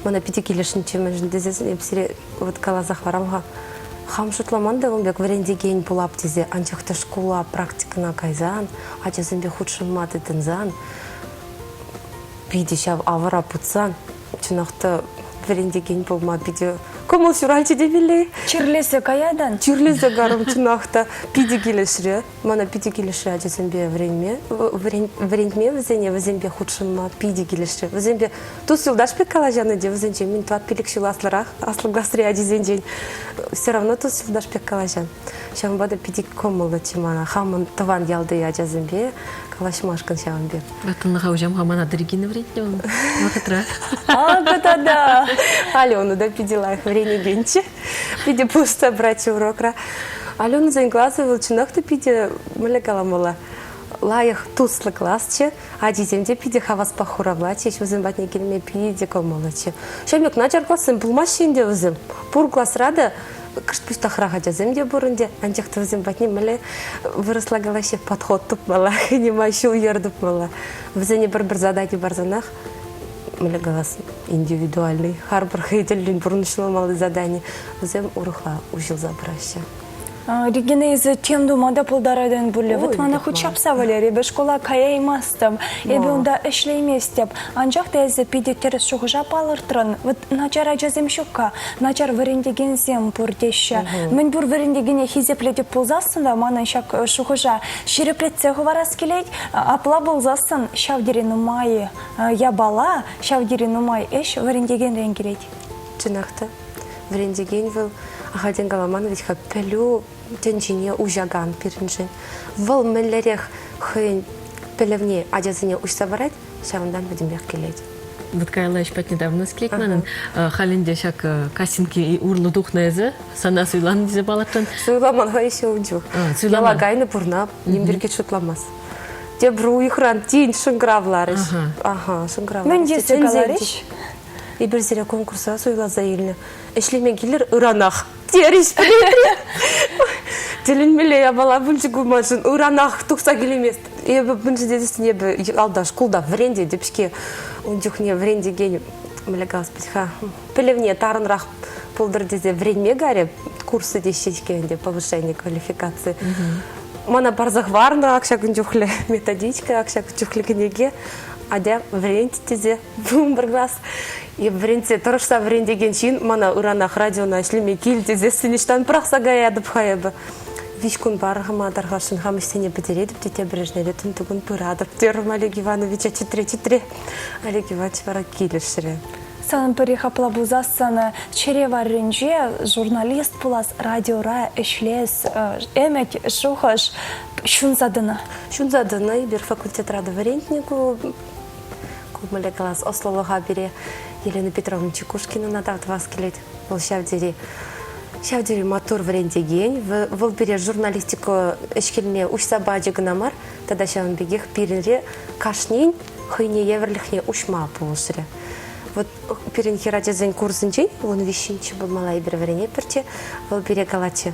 Мана питӗ килӗшнӗччӗ, мӗншӗн тесен эп сире вот каласа хӑварам-ха. Хам шутламан та ун пек вӗрентекен пулап тесе, анчах та шкула практикӑна кайсан, ачасемпе хутшӑнма тытӑнсан, питӗ ҫав авӑра путсан, чӑнах та вӗрентекен пулма питӗ кӑмӑл ҫуралчӗ темелле. Чирлесе каятӑн? Чирлесе карӑм, чӑнах та. Питӗ килӗшрӗ. Мана питӗ килӗшрӗ ачасемпе вӗренме, вӗрентме вӗсене, вӗсемпе хутшӑнма питӗ килӗшрӗ. Вӗсемпе тус-юлташ пек калаҫанӑ те вӗсенчен мӗн тӑват-пилӗк ҫул аслӑрах, аслӑ класри ачисенчен все равно тус-юлташ пек калаҫан. Ҫавӑнпа та питӗ кӑмӑллӑччӗ мана хамӑн тӑван ялти ачасемпе калаҫмашкӑн ҫавӑн пек. Ваттӑнлӑха уҫам-ха мана Дригина вӗрентнӗ ун вӑхӑтра. Акӑ тата! Алена та питӗ лайӑх вӗренекенччӗ. Питӗ пусто братчӗ урокра. Аленӑсен класӗ вӑл чӑнах та питӗ, мӗнле каламалла, лайӑх туслӑ класчӗ. Ачисем те питӗ хаваспах хуравлатчӗҫ, вӗсем патне килме питӗ кӑмӑллӑччӗ. Ҫав пек начар классем пулмаҫҫӗ ӗнтӗ вӗсем. Пур класра та кӑшт пуҫтахрах ачасем те пур ӗнтӗ, анчах та вӗсем патне мӗнле вырӑсла калаҫҫӗ, подход тупмалла, хӑйне ҫул-йӗр тупмалла. Вӗсене пӗр-пӗр задача парсанах, мӗнле калас, индивидуальный, харпӑр хӑй тӗллӗн пурнӑҫламалли задани, вӗсем урӑхла уҫӑлса пыраҫҫӗ. Регина, эсӗ тем тума та пултаратӑн пулӗ. Вот мана хуть ҫапса вӗлер, эпӗ школа каяймастӑп, эпӗ унта ӗҫлейместӗп. Анчах та эсӗ питӗ тӗрӗс шухӑша палӑртрӑн. Вот начар ачасем ҫук-ха, начар вӗрентекенсем пур теҫҫӗ. Мӗн пур вӗрентекене хисеплетӗп пулсассӑн та манӑн ҫак шухӑша ҫирӗплетсе хӑварас килет. Апла пулсассӑн ҫав тери нумай япала, ҫав тери нумай ӗҫ вӗрентекенрен килет. Чӑнах та. Вӗрентекен вӑл, ахальтен каламан вӗт-ха, пӗлӳ тӗнчине уҫакан пирӗншӗн. Вӑл мӗнлерех хӑйӗн пӗлӗвне ачасене уҫса парать, ҫавӑнтан пӗтӗмпех килет. Вот каялла ӗҫ патне таврӑнас килет манӑн. Халь ӗнтӗ ҫак кастинг урлӑ тухнӑ эсӗ, сана суйланӑ тесе палӑртрӑн. Суйламан-ха еще ун чух. Яла кайнӑ пурна, ним пирки шутламас. Тепӗр уйӑхран тин шӑнкӑравларӗҫ. Ага, шӑнкӑравларӗҫ. Мӗн тесе каларӗҫ? Эпир сире конкурса суйласа илнӗ. Ӗҫлеме килӗр ыранах, терӗҫ пӗлетре. Тӗлӗнмелле япала пулчӗ ку маншӑн. Ыранах тухса килеймест. Эпӗ мӗншӗн тесен эпӗ ялта шкулта вӗрентетӗп-ҫке. Ун чухне вӗрентекен мӗнле калас пуль-ха, пӗлӗвне тарӑнрах пултӑр тесе вӗренме карӗ. Курсы теҫҫӗ-ҫке ӗнтӗ, повышение квалификации. Мана парса хӑварнӑ ак ҫакӑн чухлӗ методичка, ак ҫакӑн чухлӗ кӗнеке. Атя вӗрент тесе Вунпӗр класс вӗрентсе тӑрӑшса вӗрентекен ҫын мана ыранах радиона ӗҫлеме кил тесессӗн ӑҫтан пӑрахса каятӑп-ха эпӗ. Виҫ кун пар-ха тархасшӑн хам ӗҫсене пӗтеретӗп те тепӗр эрнере тунтикун пыратӑп терӗм Олег Ивановича чӗтре-чӗтре. Олег Иванович вара килӗшрӗ. Санӑн пӗрех апла пулсассӑн чӗре варринче журналист пулас, радиора ӗҫлес ӗмӗт, шухӑш ҫунса тӑнӑ. Ҫунса тӑнӑ. Эпир факультетра та вӗрентнӗ ку кумӗле класс ӑслӑлӑха пире Елена Петровна Чекушкинӑна тав тӑвас килет. Вӑл ҫав тери ҫав тери маттур вӗрентекен. Вӑл пире журналистика ӗҫ-хӗлне уҫса пачӗ кӑна мар, тата ҫавӑн пекех пирӗнре кашнин хӑйне евӗрлӗхне уҫма пулӑшрӗ. Вот пирӗн хӗрачасен курсӗнчен 13-мӗнччӗ пулмалла эпир вӗренетпӗрччӗ, вӑл пире калатчӗ,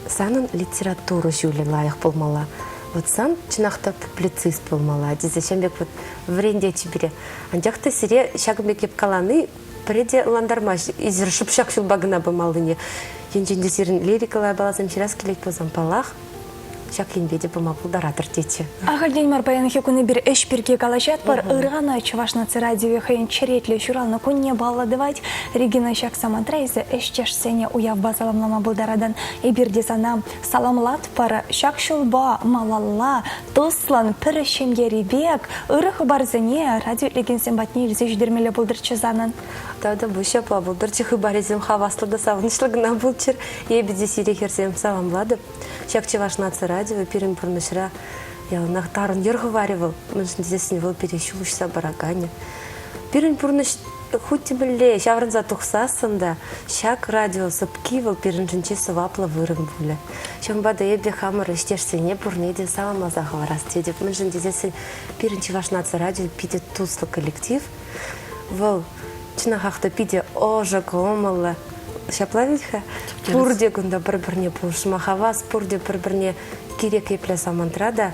санӑн литература ҫулӗ лайӑх пулмалла. Вот сан чӑнах та публицист пулмалла тесе ҫавӑн пек вот вӗрентетчӗ пире. Анчах та сире ҫакӑн пек эп калани пӗрре те ӑнлантармасть. Эсир шӑп ҫак ҫулпа кӑна пымаллине. Енчен те сирӗн лирикӑлла япаласем ҫырас килет пулсан, паллах, ҫак енпе те пыма пултаратӑр тетчӗ. Ахальтен мар паянхи кун эпир ӗҫ пирки калаҫатпӑр. Ырана Чӑваш наци радиовӗ хӑйӗн черетлӗ ҫуралнӑ кунне паллӑ тӑвать. Регина ҫак самантра эсӗ ӗҫтешсене уявпа саламлама пултаратӑн. Эпир те сана саламлатпӑр. Ҫак ҫулпа малалла туслӑн пӗр ҫемьери пек ырӑ хыпарсене радио итлекенсем патне илсе ҫитермелле пултӑрччӗ санӑн. Тата пуҫ ҫапла пултӑрччӗ. Хыпарӗсем хаваслӑ та савӑнӑҫлӑ кӑна пулччӑр. Эпӗ те сире хӗрсем саламлатӑп. Ҫак Чӑваш наци радио пирӗн пурнӑҫра яланах тарӑн йӗр хӑварӗ вӑл. Мӗншӗн тесессӗн вӑл пире ҫул уҫса параканӗ. Пирӗн пурнӑҫ хуть те мӗнле ҫаврӑнса тухсассӑн та ҫак радио сӑпки вӑл пирӗншӗн чи сӑваплӑ вырӑн пулӗ. Ҫавӑнпа та эпӗ хамӑр ӗҫтешсене пурне те саламласа хӑварас тетӗп. Мӗншӗн тесессӗн пирӗн Чӑваш наци радио питӗ туслӑ коллектив. Вӑл чӑнахах та питӗ ӑшӑ кӑмӑллӑ. Ҫапла вӗт-ха? Пурте кунта пӗр-пӗрне пулӑшма хавас, пурте пӗр-пӗрне кирек епле самантра та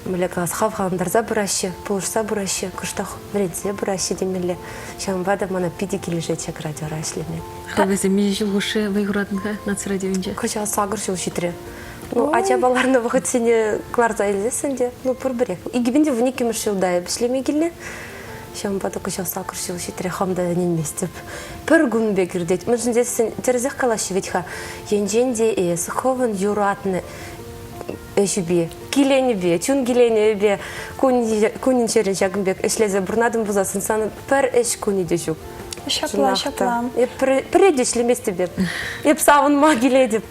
мӗнле калас, хавхалантарса пыраҫҫӗ, пулӑшса пыраҫҫӗ, кӑштах вӗрентсе пыраҫҫӗ темелле. Ҫавӑнпа та мана питӗ килӗшет ҫак радиора ӗҫлеме. Хӑвӑсем миҫе ҫул хушши вӑй хуратӑн-ха наци радиовинче? Кӑҫал сакӑр ҫул ҫитрӗ. Ну, ачапа ларнӑ вӑхӑтсене кӑларса илсессӗн те, ну, пурпӗрех. 2012 ҫулта эп ӗҫлеме килнӗ. Ҫавӑнпа та кӑҫал сакӑр ҫул ҫитрӗ, хам та ӗненместӗп. Пӗр кун пек иртет. Мӗншӗн тесен тӗрӗсех калаҫҫӗ вӗт-ха. Енчен те эс хӑвӑн юратнӑ ӗҫӳпе, киленӳпе, чун киленӗвӗпе кунӗн-ҫӗрӗн ҫакӑн пек ӗҫлесе пурӑнатӑн пулсассӑн санӑн пӗр ӗҫ кунӗ те ҫук. Ҫапла, ҫапла. Эп пӗрре те ӗҫлеместӗп эп. Эп савӑнма килетӗп.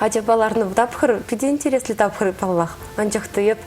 Ачапа ларнӑ тапхӑр питӗ интереслӗ тапхӑр паллах. Анчах та эп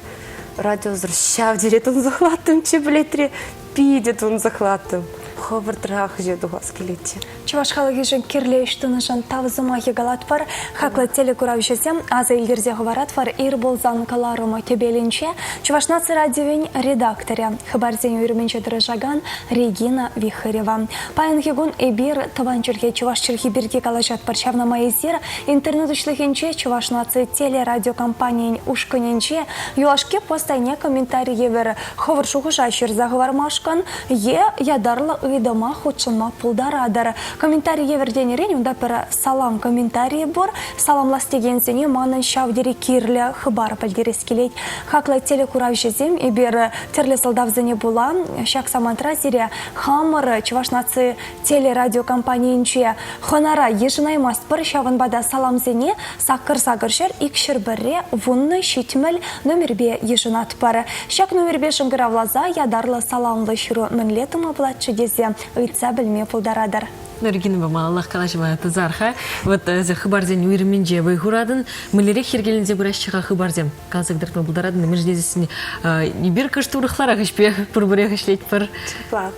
радиосӑр ҫав тери тунсӑхлаттӑмччӗ пӗлетре. Питӗ тунсӑхлаттӑм. Хӑвӑртрах ӗҫе тухас килетчӗ. Чӑваш халӑхӗшӗн кирлӗ ӗҫ тунӑшӑн тав сӑмахӗ калатпӑр. Хаклӑ телекуравҫӑсем аса илтерсе хӑваратпӑр. Ир пулсан кӑларӑм тӗпелӗнче Чӑваш наци радиовӗн редакторӗ, хыпарсен уйрӑмӗнче тӑрӑшакан Регина Вихарева. Паянхи кун эпир тӑван чӗлхе чӑваш чӗлхи пирки калаҫатпӑр. Ҫавна май эсир интернет уҫлӑхӗнче Чӑваш наци телерадиокомпанийӗн ушкӑнӗнче юлашки пост айне комментари евӗр хӑвӑр шухӑша ҫырса хӑвармашкӑн е ятарлӑ ыйтӑма хутшӑнма пултаратӑр. Комментари евӗр тенӗрен унта пӗр салам комментарийӗ пур. Саламлас текенсене манӑн ҫав тери кирлӗ хыпар пӗлтерес килет. Хаклӑ телекуравҫӑсем, эпир тӗрлӗ сӑлтавсене пула ҫак самантра сире хамӑр Чӑваш наци телерадиокомпанийӗнче хӑнара йышӑнаймастпӑр. Ҫавӑнпа та саламсене саккӑр сакӑрҫӗр икҫӗр пӗрре 10 70 номерпе йышӑнатпӑр. Ҫак номерпе шӑнкӑравласа ятарлӑ саламлӑ ҫыру мӗнле тума пулать-ши тесе ыйтса пӗлме пултаратӑр. Регинӑпа малаллах калаҫӑва тӑсар-ха. Вот эсӗ хыпарсен уйрӑмӗнче вӑй хуратӑн. Мӗнлерех йӗркеленсе пыраҫҫӗ-ха хыпарсем? Каласа кӑтартма пултаратӑн. Мӗншӗн тесессӗн эпир кӑшт урӑхларах ӗҫпе пурпӗрех ӗҫлетпӗр. Ҫапла.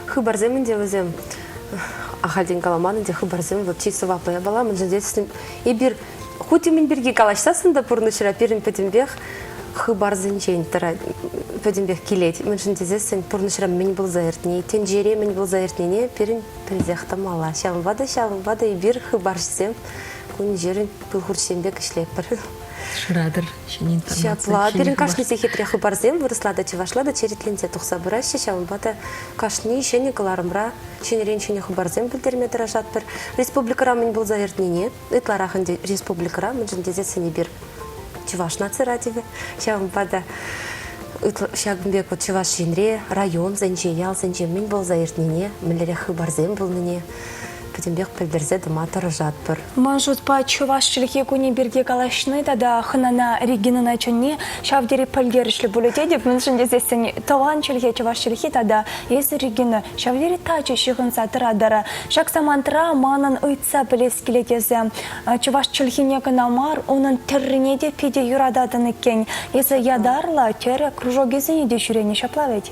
Хыпарсем ӗнтӗ вӗсем ахальтен каламан ӗнтӗ хыпарсем вот чи сӑваплӑ япала. Мӗншӗн тесессӗн эпир хуть мӗн пирки калаҫсассӑн та пурнӑҫра пирӗн пӗтӗмпех хыпарсенчен тӑрать, пӗтӗмпех килет. Мӗншӗн тесессӗн пурнӑҫра мӗн пулса иртни, тӗнчере мӗн пулса иртнине пирӗн пӗлсех тӑмалла. Ҫавӑнпа та ҫавӑнпа та эпир хыпарҫӑсем кун-ҫӗрӗн пыл хурчӗсем пек ӗҫлетпӗр. Шыратӑр ҫӗнӗ информаци. Ҫапла, пирӗн кашни сехетре хыпарсем вырӑсла та чӑвашла та черетленсе тухса пыраҫҫӗ. Ҫавӑнпа та кашни ҫӗнӗ кӑларӑмра ҫӗнӗрен ҫӗнӗ хыпарсем пӗлтерме тӑрӑшатпӑр. Республикӑра мӗн пулса иртнине ытларах ӗнтӗ республикӑра, мӗншӗн тесессӗн эпир Чӑваш наци радиовӗ. Ҫавӑнпа та ҫакӑн пек вот Чӑваш Енре, районсенче, ялсенче мӗн пулса иртнине, мӗнлерех хыпарсем пулнине. пӗтӗмпех пӗлтерсе тӑма тӑрӑшатпӑр. Ман шутпа, чӑваш чӗлхи кунӗ пирки калаҫни тата хӑнана Регинӑна чӗнни ҫав тери пӗлтерӗшлӗ пулӗ тетӗп, мӗншӗн тесессӗн тӑван чӗлхе чӑваш чӗлхи тата эсӗ, Регина, ҫав тери тачӑ ҫыхӑнса тӑратӑр. Ҫак самантра манӑн ыйтса пӗлес килет эсӗ. Чӑваш чӗлхине кӑна мар, унӑн тӗррине те питӗ юрататӑн иккен. Эсӗ ятарлӑ тӗрӗ кружокӗсене те ҫӳренӗ ҫапла вӗт?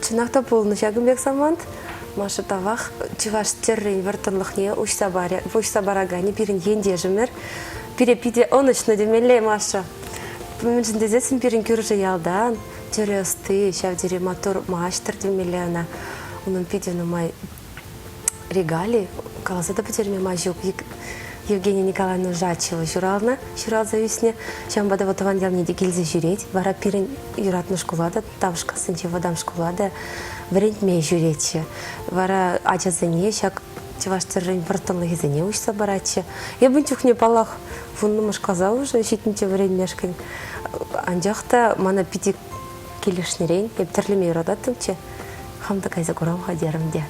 Чӑнах та пулнӑ ҫакӑн пек самант. Маша тавах чӑваш тӗррин вӑрттӑнлӑхне уҫса парӗ, уҫса параканӗ пирӗн ентешӗмӗр. Пире питӗ ӑнӑҫнӑ темелле, Маша. Мӗншӗн тесессӗн пирӗн кӳршӗ ялтан тӗрӗ ӑсти, ҫав тери маттур маҫтӑр темелле ӑна. Унӑн питӗ нумай регалий каласа та пӗтерме май ҫук. Евгения Николаевна Жачева ҫуралнӑ, ҫуралса ӳснӗ. Ҫавӑнпа та вӑл тӑван ялне те килсе ҫӳрет. Вара пирӗн юратнӑ шкула та, Тавӑшкассинчи вӑтам шкула та вӗрентме ҫӳретчӗ. Вара ачасене ҫак чӑваш тӗррин вӑрттӑнлӑхӗсене уҫса паратчӗ. Эпӗ ун чухне, паллах, вуннӑмӗш класа уже ҫитнӗччӗ вӗренмешкӗн. Анчах та мана питӗ килӗшнӗрен эп тӗрлеме юрататтӑмччӗ. Хам та кайса курам-ха терӗм те.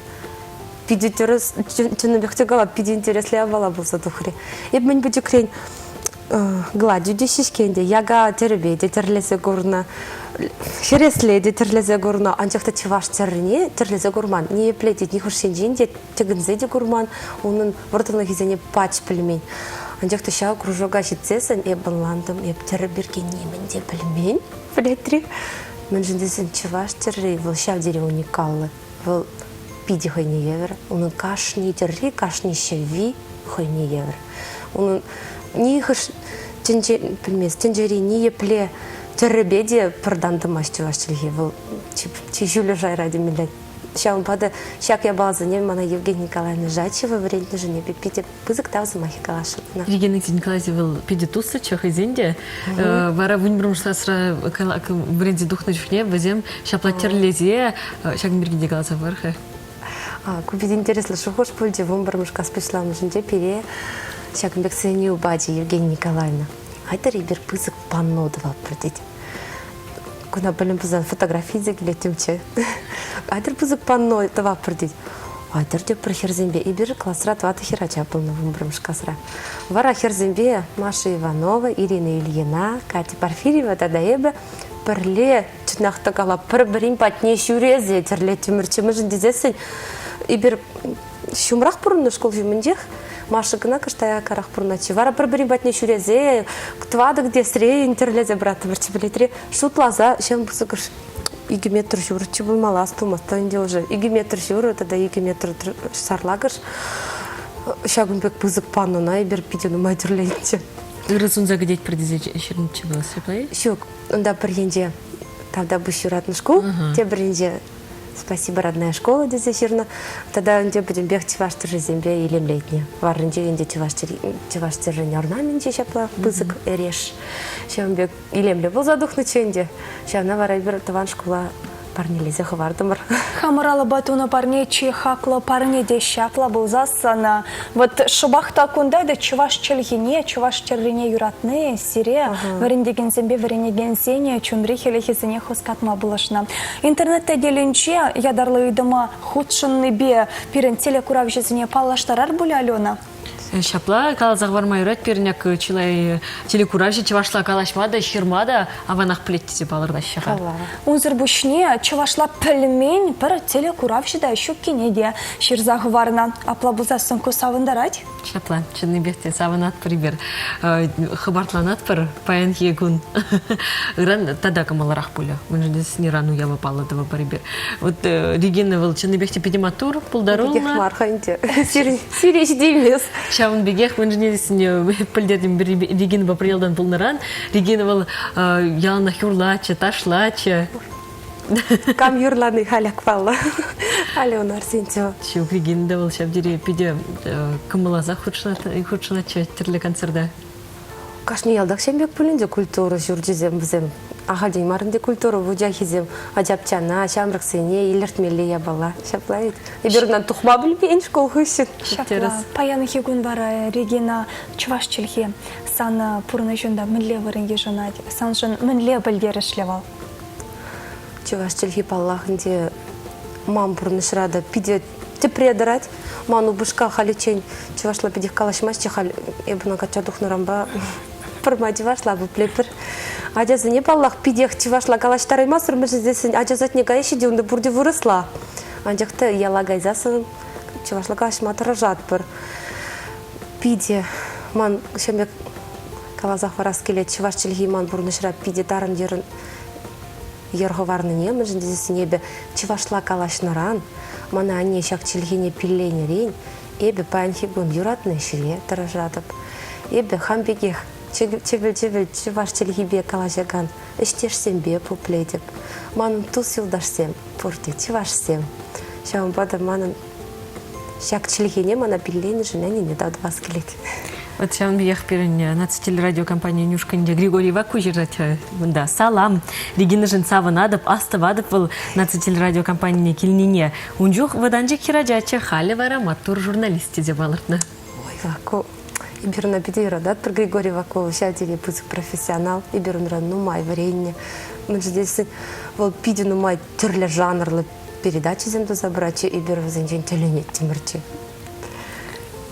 Питӗ тӗрӗс, чӑннипех те калап, питӗ интереслӗ япала пулса тухрӗ. Эп мӗн пӗчӗкрен гладью те ҫеҫке ӗнтӗ, яка тӗрӗпе те тӗрлесе курнӑ, хӗресле те тӗрлесе курнӑ, анчах та чӑваш тӗррине тӗрлесе курман. Ниепле те нихӑш енчен те тӗкӗнсе те курман, унӑн вӑрттӑнлӑхӗсене пач пӗлмен. Анчах та ҫав кружока ҫитсессӗн эп ӑнлантӑм, эп тӗрӗ пирки нимӗн те пӗлмен, пӗлетри. Мӗншӗн тесен чӑваш тӗрри вӑл ҫав тери уникаллӑ. Вӑл питӗ хӑйне евӗр. Унӑн кашни тӗрри, кашни ҫӗвви хӑйне евӗр. Унӑн нихӑш тӗнче пӗлмест, тӗнчери ниепле тӗрӗпе те пӗртан тӑмасть чӑваш чӗлхи. Вӑл чи, чи ҫӳллӗ шайра темелле. Ҫавӑнпа та ҫак япаласене мана Евгения Николаевна Жачева вӗрентнӗшӗн эпӗ питӗ пысӑк тав сӑмахӗ каласшӑн ӑна. Евгений Николаевич вӑл питӗ туслӑччӗ хӑйсен те. Вара вунпӗрмӗш класра вӗренсе тухнӑ чухне вӗсем ҫапла тӗрлесе ҫакӑн пирки те каласа пар-ха. Ку питӗ интереслӗ шухӑш пулчӗ. Вунпӗрмӗш класс пуҫламӑшӗнче пире ҫакӑн пек сӗнӳ пачӗ Евгения Николаевна. Айтӑр эпир пысӑк панно тӑватпӑр тет. Куна пӗлӗм пулсан фотографи те килеттӗмччӗ. Айтӑр пысӑк панно тӑватпӑр тет. Айтӑр тепӗр хӗрсемпе. Эпир класра тӑватӑ хӗрача пулнӑ вунпӗрмӗш класра. Вара хӗрсемпе Маша Иванова, Ирина Ильина, Катя Порфирьева тата эпӗ пӗрле чӑнах та калап, пӗр-пӗрин патне ҫӳресе тӗрлеттӗмӗрччӗ. Мӗншӗн тесессӗн эпир ҫумрах пурӑннӑ шкул ҫумӗнчех Маша кӑна кӑшт аяккарах пурӑнатчӗ. Вара пӗр-пӗрин патне ҫӳресе тӑватӑ кӗтесрен тӗрлесе пыраттӑмӑрччӗ пӗлетре. Шутласа ҫын пысӑкӑш икӗ метр ҫурӑччӗ пулмалла, астумастӑп ӗнтӗ уже. Икӗ метр ҫурӑ тата икӗ метр сарлакӑш. Ҫакӑн пек пысӑк паннӑна эпир питӗ нумай тӗрленчӗ. Ырӑ сунса кӗтетпӗр тесе ҫырнӑччӗ пулас, ҫапла-и? Ҫук, унта пӗр енче Тавтапуҫ юратнӑ шкул, тепӗр енче Спасибо, родная школа тесе ҫырнӑ. Тата ӗнтӗ пӗтӗмпех чӑваш тӗррисемпе илемлетнӗ. Варринче ӗнтӗ чӑваш, чӑваш тӗррин орнаменчӗ ҫапла пысӑк эреш. Ҫавӑн пек илемлӗ пулса тухнӑччӗ ӗнтӗ. Ҫавна вара эпир тӑван шкула парнелесе хӑвартӑмӑр. Хамӑр алӑпа тунӑ парне чи хаклӑ парне те ҫапла пулсассӑн. Вот шӑпах та кунта та чӑваш чӗлхине, чӑваш тӗррине юратни сире вӗрентекенсемпе вӗренекенсене чунри хӗлӗхӗсене хускатма пулӑшнӑ. Интернет тетелӗнче ятарлӑ ыйтӑма хутшӑннипе пирӗн телекуравҫӑсене паллаштарар пулӗ, Алена? Ҫапла каласа хӑварма юрать пирӗн ак чылай телекуравҫӑ чӑвашла калаҫма та, ҫырма та аванах пӗлет тесе палӑртаҫҫӗ-ха. Унсӑр пуҫне чӑвашла пӗлмен пӗр телекуравҫӑ та ҫуккине те ҫырса хӑварнӑ. Апла пулсассӑн ку савӑнтарать. Ҫапла, чӑннипех те савӑнатпӑр эпир, хӑпартланатпӑр паянхи кун. Ыран тата кӑмӑллӑрах пулӗ. Мӗншӗн тесен ыран уява паллӑ тӑвӑпӑр эпир. Вот Регина вӑл чӑннипех те питӗ маттур, пултаруллӑ. Питех мар-ха ӗнтӗ. Сире ҫитеймест. Ҫавӑн пекех мӗншӗн тесен пӗлтертӗм Регинӑпа пӗр ялтан пулнӑран. Регина вӑл яланах юрлатчӗ, ташлатчӗ. Кам юрлани халь ак паллӑ. Алена Арсентьева. Ҫук, Регина та вӑл ҫав тери питӗ кӑмӑлласах хутшӑнатчӗ тӗрлӗ концерта. Кашни ялтах ҫын пек пулин те культура ҫурчӗсем вӗсем. Ахальтен мар ӗнтӗ культура вучахӗсем ачапчана, ҫамрӑксене илӗртмелли япала. Ҫапла ведь. Эпир ӑна тухма пӗлмен шкул хыҫҫӑн. Ҫапла. Паянхи кун вара Регина чӑваш чӗлхи сан пурнӑҫунта мӗнле вырӑн йышӑнать? Саншӑн мӗнле пӗлтерӗшлӗ вӑл? Чӑваш чӗлхи, паллах, ӗнтӗ ман пурнӑҫра та питӗ. тӗпре тӑрать. Ман упӑшка халиччен чӑвашла питех калаҫмастчӗ, халь эп ӑна качча тухнӑранпа пӗрмай чӑвашла пуплетпӗр. Ачасене, паллах, питех чӑвашла калаҫтараймастӑр, мӗншӗн тесен ача садне каяҫҫӗ те унта пурте вырӑсла. Анчах та яла кайсассӑн чӑвашла калаҫма тӑрӑшатпӑр. Питӗ ман ҫын пек каласа хӑварас килет, чӑваш чӗлхи ман пурнӑҫра питӗ тарӑн йӗр хӑварнине, мӗншӗн тесессӗн эпӗ чӑвашла калаҫнӑран, мана анне ҫак чӗлхене пилленӗрен эпӗ паянхи кун юратнӑ ӗҫре тӑрӑшатӑп. Эпӗ хам пекех чӗвӗл-чӗвӗл чӑваш чӗлхипе калаҫакан ӗҫтешсемпе пуплетӗп. Манӑн тус-юлташсем пурте чӑвашсем. Ҫавӑнпа та манӑн ҫак чӗлхене мана пилленӗшӗн аннене тав тӑвас килет. Вот ҫавӑн пекех пирӗн наци телерадиокомпанийӗн ушкӑнӗнче Григорий Вакку ҫырать кунта. Салам! Регинӑшӑн савӑнатӑп, астӑватӑп вӑл наци телерадиокомпанине килнине. Ун чух вӑтанчӑк хӗрачаччӗ, халӗ вара маттур журналист тесе палӑртнӑ. Ой, Вакку, эпир ӑна питӗ юрататпӑр. Григорий Вакку ҫав тери пысӑк профессионал. Эпир унран нумай вӗреннӗ. Мӗншӗн тесен вӑл питӗ нумай тӗрлӗ жанрлӑ передачӑсем туса пыратчӗ, эпир вӗсенчен тӗлӗнеттӗмӗрччӗ.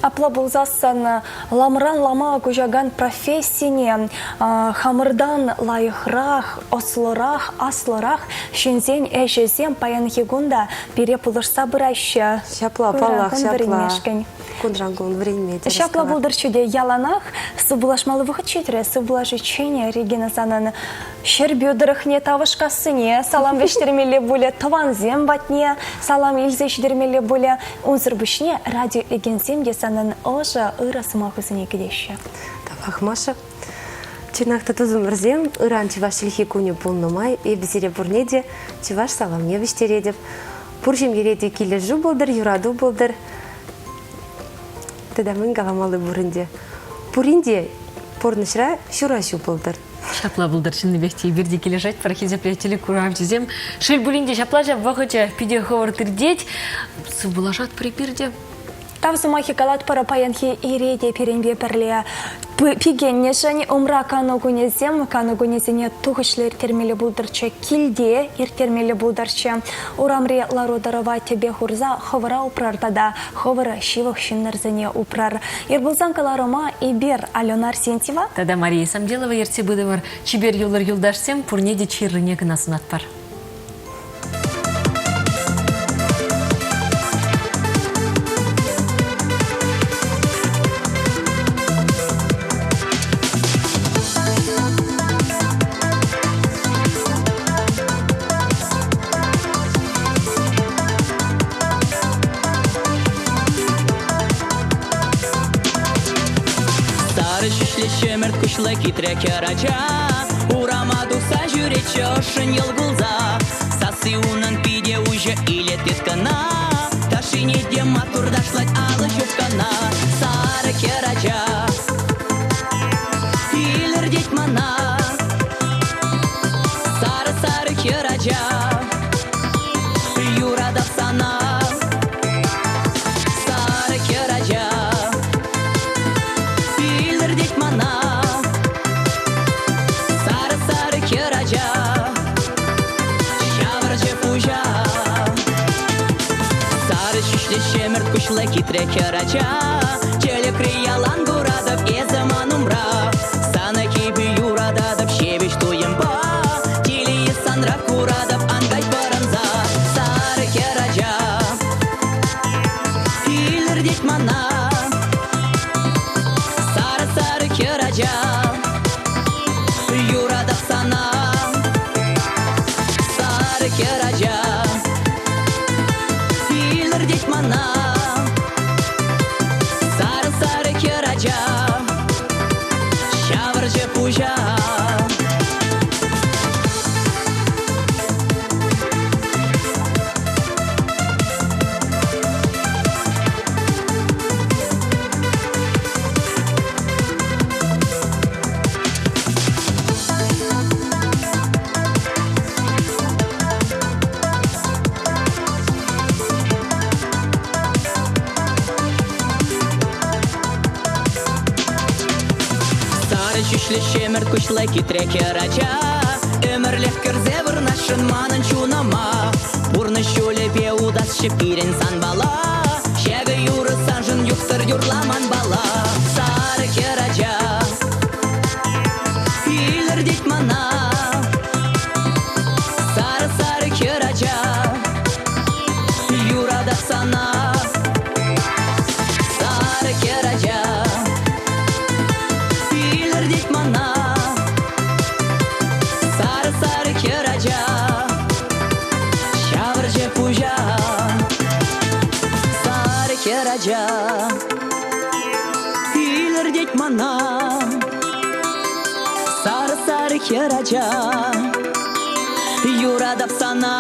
Апла пулсассӑн ламран лама куҫакан профессине хамӑртан лайӑхрах, ӑслӑрах, аслӑрах ҫынсен ӗҫӗсем паянхи кун та пире пулӑшса пыраҫҫӗ. Ҫапла, паллах, ҫапла. Вӗренмешкӗн. Кунран кун вӗренме тӗрӗс Ҫапла пултӑрччӗ те яланах сывпуллашмалли вӑхӑт ҫитрӗ. Сывпуллашиччен Регина санӑн Ҫӗрпӳ тӑрӑхне Тавӑшкассине салам вӗҫтермелле пулӗ, тӑвансем патне салам илсе ҫитермелле пулӗ. Унсӑр пуҫне радио итлекенсем те санӑн ӑшӑ, ырӑ сӑмахусене кӗтеҫҫӗ. Тавах, Маша. Чӑнах та, тусӑмӑрсем, ыран чӑваш чӗлхи кунӗ пулнӑ май эпӗ сире пурне те чӑваш саламне вӗҫтеретӗп. Пур ҫемьере те килӗшӳ пултӑр, юрату пултӑр. Тата мӗн каламалли пур ӗнтӗ. Пурин те пурнӑҫра ҫураҫу пултӑр. Ҫапла пултӑр чӑннипех те эпир те килӗшетпӗр, хисеплӗ телекуравҫӑсем. Шел пулин те ҫапла ҫав вӑхӑчӗ питӗ хӑвӑрт иртет. Сывпуллашатпӑр эпир те. Тав сӑмахӗ калатпӑр паянхи ире те пирӗнпе пӗрле пикеннӗшӗн. Умра кану кунӗсем, кану кунӗсене тухӑҫлӑ ирттермелле пултӑрччӗ, килте ирттермелле пултӑрччӗ. Урамри лару-тӑрӑва тӗпе хурса хӑвӑра упрар тата хӑвӑр ҫывӑх ҫыннӑрсене упрар. Ир пулсан кӑларӑма эпир Алена Арсентьева тата Мария Самделова ертсе пытӑмӑр. Чипер юлӑр юлташсем, пурне те чирлине кӑна сунатпӑр. Сарӑ ҫӳҫлӗ ҫӗмӗрт куҫлӑ хитре хӗрача Урама тухса ҫӳретчӗ ӑшшӑн йӑл кулса. Сасси унӑн питӗ уҫӑ илет тыткӑна, Ташшине те маттур ташлать алӑ ҫупкана. Сарӑ хӗрача илӗртет мана, Сарӑ-сарӑ хӗрача юратап сана. Сарӑ хӗрача илӗртет мана, Сарӑ-сарӑ хӗрача ҫавӑрчӗ пуҫа. Сарӑ ҫӳҫлӗ ҫӗмӗрт куҫлӑ хитре хӗрача, Тӗлӗкре ялан куратӑп эсӗ ман умра. Сана кипӗ юрататӑп ҫепӗҫ туйӑмпа, Телее санра куратӑп ан кай пӑрӑнса. Сарӑ хӗрача илӗртет мана, Сарӑ-сарӑ хӗрача юратап сана. Сарӑ хӗрача илӗртет мана, Сарӑ-сарӑ хӗрача ҫавӑрчӗ пуҫа. Сарӑ ҫӳҫлӗ ҫӗмӗрт куҫлӑ хитре хӗрача Ӗмӗрлӗх кӗрсе вырнаҫшӑн манӑн чунӑма. Пурнӑҫ ҫулӗпе утасчӗ пирӗн санпала. сана. Сарӑ хӗрача илӗртет мана. Сарӑ-сарӑ хӗрача ҫавӑрчӗ пуҫа. Сарӑ хӗрача илӗртет мана. Сарӑ-сарӑ хӗрача юратап сана.